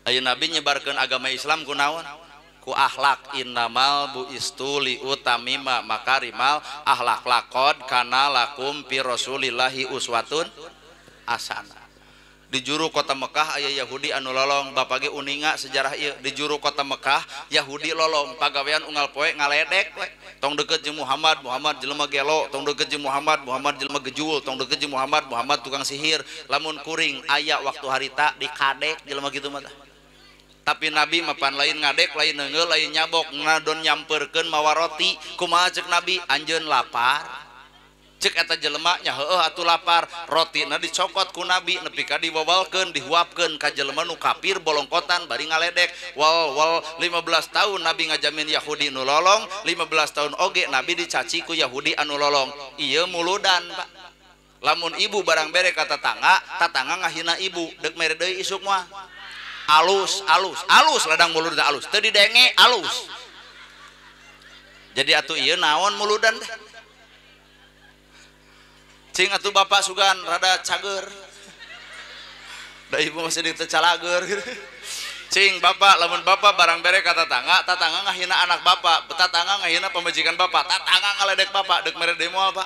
Ayeuna Nabi nyebarkeun agama Islam ku naon? Ku akhlak. Innamal buistu liutamima makarimal akhlak laqad kana lakum fi rasulillahi uswatun hasanah. Di juru kota Mekah aya Yahudi anu lolong, bapak ge uninga sejarah ieu. Di juru kota Mekah Yahudi lolong, pagawean unggal poe ngaledek we. Tong deket jeung Muhammad, Muhammad jelema gelo, tong deket jeung Muhammad, Muhammad jelema gejul, tong deket jeung Muhammad, Muhammad tukang sihir. Lamun kuring aya waktu harita dikadek jelema kitu mah. Tapi Nabi mapan lain ngadek, lain neungeul, lain nyabok, ngadon nyamperkeun mawa roti. Kumaha ceuk Nabi? Anjeun lapar. Cek eta jelema nya heueuh atuh lapar, rotina dicokot ku Nabi nepi ka diwawalkeun dihuapkeun ka jelema nu kafir bolongkotan bari ngaledek. Wal wal 15 tahun Nabi ngajamin Yahudi nu lolong, 15 tahun oge Nabi dicaci ku Yahudi anu lolong. Ieu muludan Pak. Lamun ibu barang bere ka tetangga, tetangga ngahina ibu, deuk mere deui isuk mah. Alus alus alus ladang muludan alus, teu didenge alus. Jadi atuh ieu naon muludan teh? Cing atuh bapak sugan rada cager. Da ibu masih di tecalager. Cing bapak lamun bapak barang bere ka tetangga, tetangga ngahina anak bapak, tetangga ngahina pamajikan bapak, tetangga ngaledek bapak, deuk mere deui moal Pak.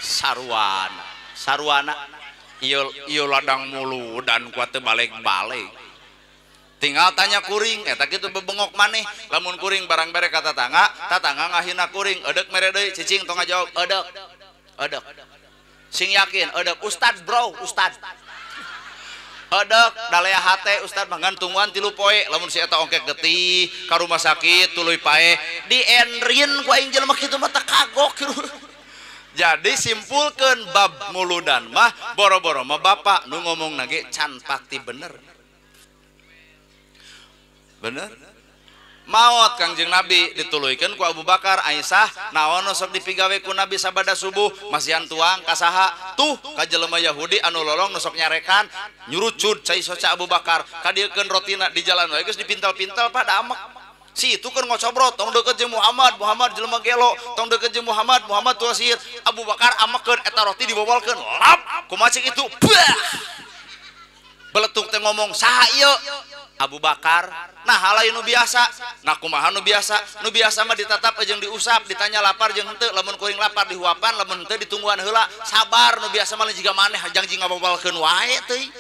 Sarwana, sarwana. Ieu ieu ladang muludan kuat teu balik-balik. Tinggal tanya kuring, eta kitu bebengok maneh. Lamun kuring barang bere ka tetangga, tetangga ngahina kuring, edeuk mere deui, cicing tong ngajawab, edeuk. Edek. Sing yakin, edek ustad bro, ustad. Edek dalea hate ustad mah ngan tungguan 3 poe, lamun si eta ongkek getih ka rumah sakit tuluy pae dienrin ku aing jelema kitu mah teh kagok. Jadi simpulkeun bab muludan mah boro-boro mah bapak nu ngomongna ge can pati bener. Bener? Maot Kangjeng Nabi dituluykeun ku Abu Bakar, Aisyah, naon sok dipigawe ku Nabi sabada subuh, masihan tuang ka saha? Tuh ka jelema Yahudi anu lolong nu sok nyarekan, nyurucud cai soca Abu Bakar, kadieukeun rotina di jalan wae geus dipintal-pintal Pak da amek. Si itu keur ngocobrot, tong deukeut jeung Muhammad, Muhammad jelema gelo, tong deukeut jeung Muhammad, Muhammad tukang sihir. Abu Bakar amekeun eta roti dibowolkeun, lap kumaha cik itu? Bah! Beletuk teh ngomong, saha ieu? Abu Bakar. Nah lain nu biasa, nah kumaha nu biasa? Nu biasa mah ditatap jeung diusap, ditanya lapar jeung henteu, lamun kuring lapar dihuapan, lamun henteu ditungguan heula. Sabar nu biasa mah jiga maneh jang ngabawalkeun wae teuing.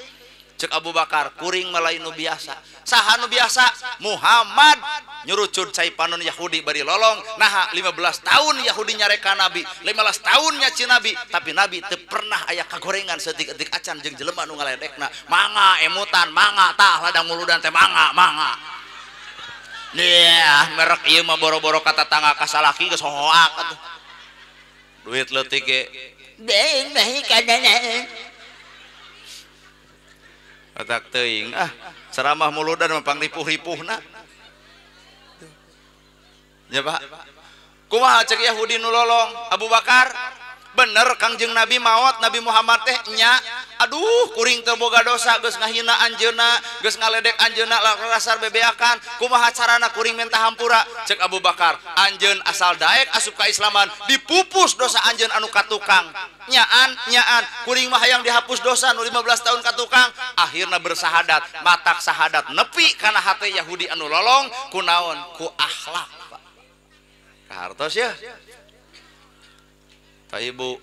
Cek Abu Bakar, kuring mah lain nu biasa. Saha nu biasa? Muhammad. Nyurucud cai panon Yahudi bari lolong. Naha 15 tahun Yahudi nyareka Nabi, 15 tahun nyaci Nabi, tapi Nabi teu pernah aya kagorengan setik-etik acan jeung jelema nu ngaledekna. Mangga emutan, mangga tah ladang muludan teh mangga, mangga. Nih, merek ieu mah boro-boro ka tetangga ka salaki geus hoak atuh. Duit leutik ge. Deung mah kadana. Atak teuing ah, ceramah muludan mah pangripuh-ripuhna. Ya Pak. Kumaha cek Yahudi nu lolong? Abu Bakar, bener Kangjeng Nabi maot, Nabi Muhammad teh nya. Aduh, kuring teu boga dosa, geus ngahina anjeunna, geus ngaledek anjeunna lasar bebeakan. Kumaha carana kuring minta hampura? Cek Abu Bakar, anjeun asal daek asup ka Islaman, dipupus dosa anjeun anu katukang. Nyaan, nyaan, kuring mah hayang dihapus dosa nu 15 tahun katukang. Akhirna bersahadat, matak sahadat nepi kana hate Yahudi anu lolong, kunaon? Ku akhlak. Kahartos ya. Pak Ibu,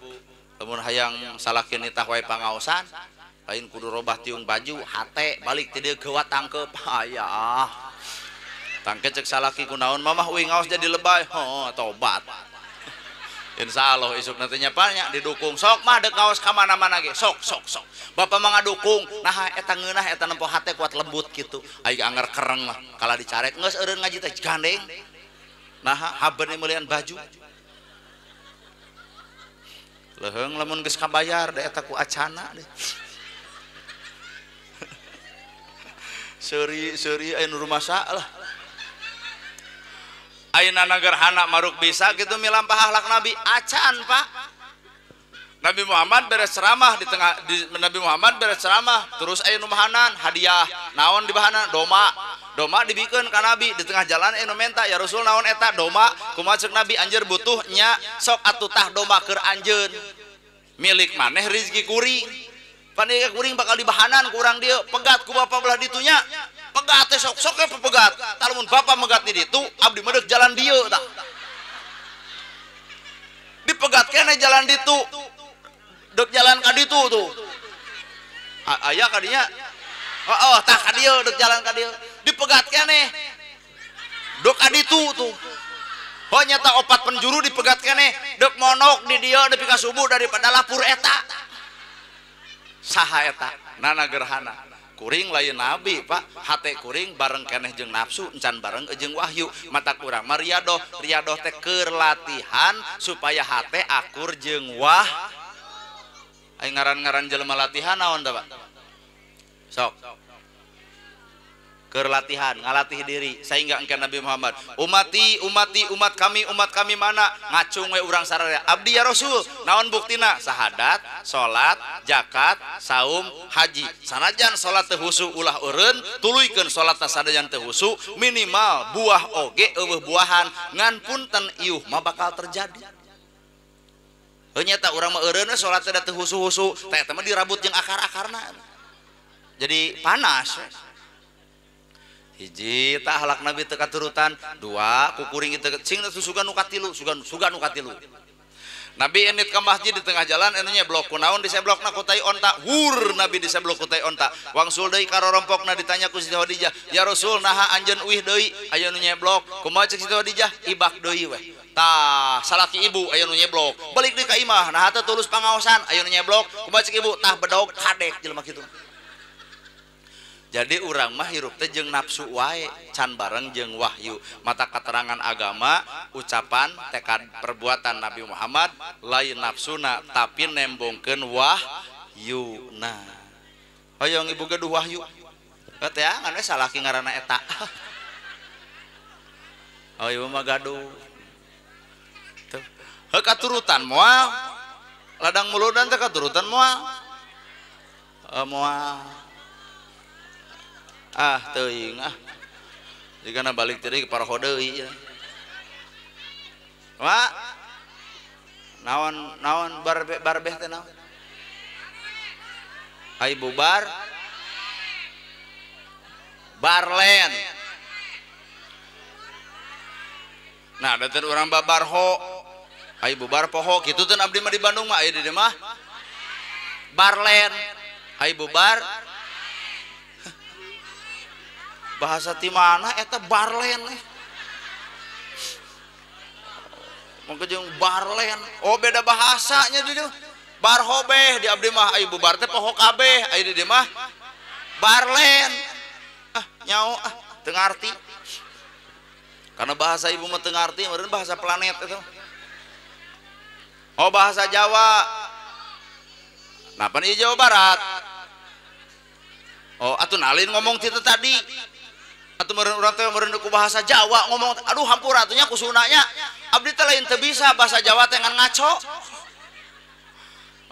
lamun hayang salaki nitah wae pangaosan, lain kudu robah tiung baju, hate balik ti dieu geuwat tangkeup. Aya. Tangke cek salaki kunaon mamah uing ngaos jadi lebay. Oh, tobat. Insyaallah isuk nantinya banyak didukung sok mah dek ngaos ka mana-mana ge sok sok sok bapak mah ngadukung nah eta ngeunah eta nempo hate kuat lembut kitu ai anger kereng mah kala dicarek geus eureun ngaji teh gandeng nah haben meulian baju leuheung lamun geus kabayar da eta ku acana deh seuri-seuri aya nu rumasa lah ayeuna gerhana maruk bisa gitu milampah akhlak Nabi acan Pak. Nabi Muhammad beres ceramah di tengah Nabi Muhammad beres ceramah terus aya nu mahanan hadiah naon dibahanan doma doma dibikeun ka Nabi di tengah jalan aya nu menta ya Rasul naon eta doma kumaha ceuk Nabi anjeur butuh nya sok atuh tah doma keur anjeun milik maneh rezeki kuring pan ieu kuring bakal dibahanan ku urang dieu pegat ku bapa belah ditunya pegat teh sok sok we pegat tah lamun bapa megat di ditu abdi mah deuk jalan dieu tah dipegat keneh jalan ditu deuk jalan ka ditu tuh aya ka dinya oh tah ka dieu deuk jalan ka dieu dipegat keneh deuk ka ditu tuh oh nyata opat penjuru dipegat keneh deuk monok di dieu nepi ka subuh daripada lapur eta saha eta nana gerhana kuring lain nabi Pak hate kuring bareng keneh jeung nafsu encan bareng jeung wahyu mata kurang mah riadoh riadoh teh keur latihan supaya hate akur jeung wah aing ngaran-ngaran jelema latihan naon tah Pak sok keur latihan ngalatih diri sehingga engke Nabi Muhammad umati umati umat kami mana ngacung we urang sararea abdi ya Rasul naon buktina sahadat salat zakat saum haji sanajan salat teu husu ulah eureun tuluykeun salatna sanajan teu husu minimal buah oge eueuh buahan ngan punten iuh mah bakal terjadi heuh nyata urang mah eureun we salat teh teu husu-husu teh eta mah dirabut jeung akar-akarna jadi panas. Hiji tak akhlak Nabi teu katurutan, dua kukuring itu sing sugan nu katilu, sugan sugan nu katilu. Nabi enit ke masjid di tengah jalan anu nyeblok kunaon diseblokna ku tai onta, wur Nabi diseblok ku tai onta. Wangsul deui ka rorompokna ditanya ku Siti Khadijah, "Ya Rasul, naha anjeun uih deui aya nu nyeblok?" Kumaha ceuk Siti Khadijah? Ibak deui weh. Tah, salaki ibu aya nu nyeblok. Balik deui ka imah, naha teu tulus pangaosan aya nu nyeblok. Kumaha ceuk ibu? Tah bedog kadek jelema kitu. Jadi urang mah hirup teh jeung nafsu wae can bareng jeung wahyu mata keterangan agama ucapan tekad perbuatan Nabi Muhammad lain nafsuna tapi nembongkeun wahyuna hoyong ibu gaduh wahyu teh ngan we salaki ngaranna eta oh ibu mah gaduh teu heuh katurutan moal ladang muludan teh katurutan moal moal ah teuing ah jigana balik tadi ke paroho deui wa naon naon barbe barbeh teh naon ai bubar barlen nah da teh urang babarho ai bubar poho kitu teh abdi mah di Bandung mah aya di dieu mah barlen ai bubar bahasa ti mana eta barlen eh mangke jeung barlen oh beda bahasanya di dieu barhobeh di abdi mah ai bubar teh poho kabeh ai di dieu mah barlen ah nyao ah teu ngarti karena bahasa ibu mah teu ngarti meureun bahasa planet eta oh bahasa Jawa nah pan ieu Jawa Barat oh atuh nalin ngomong ti tadi atuh meureun urang teh meureun ku bahasa Jawa ngomong aduh hampura atuh nya ku sunanya abdi teh lain teu bisa bahasa Jawa teh ngan ngaco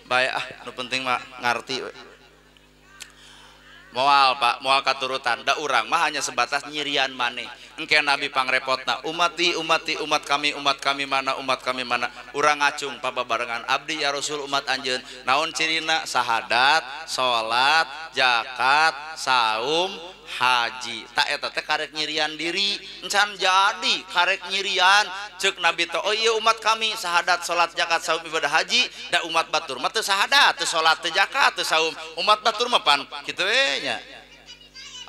bae ah nu penting mah ngarti we. Moal Pak moal katurutan da urang mah hanya sebatas nyirian maneh engke Nabi pangrepotna umati umati umat kami mana umat kami mana urang ngacung pababarengan abdi ya Rasul umat anjeun naon cirina sahadat salat zakat saum haji tak eta teh karek nyirian diri encan jadi karek nyirian ceuk Nabi teh oh iya umat kami sahadat salat zakat saum ibadah haji da umat batur mah teu sahadat teu salat teu zakat teu saum umat batur mah pan kitu we nya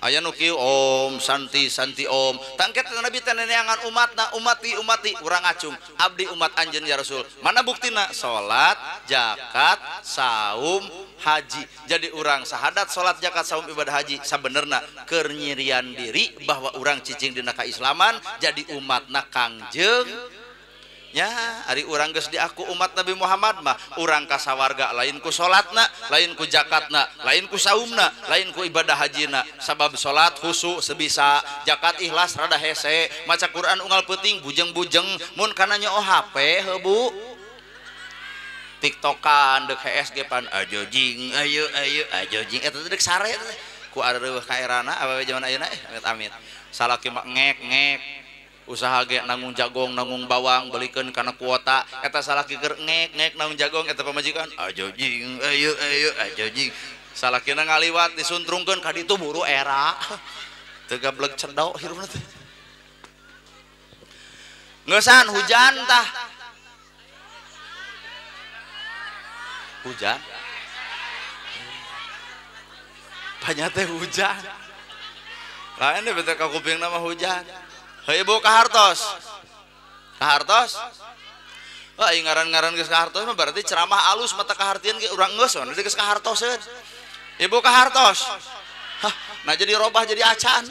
Aya nu kieu om santi santi om. Tangket Nabi teh neneangan umatna, umati umati urang acung. Abdi umat anjeun ya Rasul. Mana buktina? Salat, zakat, saum, haji. Jadi urang sahadat salat, zakat, saum, ibadah haji sabenerna keur nyirian diri bahwa urang cicing dina kaislaman jadi umatna Kangjeng. Ya, ari urang geus diaku umat Nabi Muhammad mah urang ka sawarga lain ku salatna, lain ku zakatna, lain ku saumna, lain ku ibadah hajina. Sabab salat khusyuk sebisa, zakat ikhlas rada hese, maca Quran unggal peuting bujeng-bujeng, mun kana nyoo HP heuh Bu. TikTokan deuk HS ge pan ajo jing, ayo ayo ajo jing eta teh deuk sare teh. Ku areueuh ka erana awewe jaman ayeuna amit-amit. Salaki mah ngek-ngek. Usaha ge nanggung jagong nanggung bawang belikeun kana kuota eta salaki keur ngek ngek nanggung jagong eta pamajikan ajo jing ayo ayo ajo jing salakina ngaliwat disuntrungkeun ka ditu buru era teu gableg cedok hirupna teh ngeusan hujan tah hujan banyak teh hujan lain deh betul ka kupingna mah hujan. Hei ibu kahartos, kahartos, wah ngaran-ngaran geus kahartos mah berarti ceramah alus mata kahartian ge urang geus berarti geus kahartoseun. Ibu kahartos, hah, nah jadi robah jadi acan,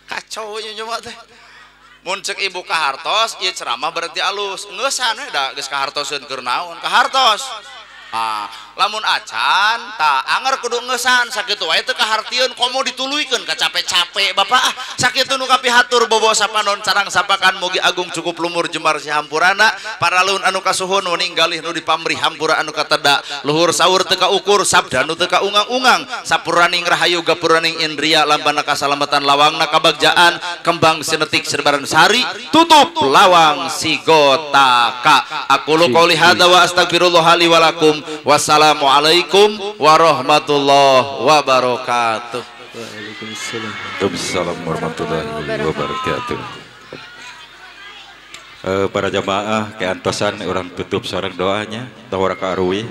kacau nya teh. Mun cek ibu kahartos, ieu ceramah berarti alus, ngeusan we da geus kahartoseun keur naon kahartos. Ah, lamun acan ta anger kudu ngeusan sakitu wae teu kahartieun komo dituluykeun ka cape-cape bapak ah sakitu nu kapihatur bobo sapanon carang sapakan mugi agung cukup lumur jemar si hampurana paralun anu kasuhun ninggalih nu dipamrih hampura anu kateda luhur saur teu kaukur sabda nu teu kaungang-ungang sapuraning rahayu gapuraning indria lambana kasalamatan lawangna kabagjaan kembang sinetik serbaran sari tutup lawang sigotaka aku lu qouli hadza wa astagfirullah li wa lakum. Wassalamualaikum warahmatullahi wabarakatuh. Waalaikumsalam. Waalaikumsalam warahmatullahi wabarakatuh. Para jamaah keantosan orang tutup sareng doanya tawara ka arwi.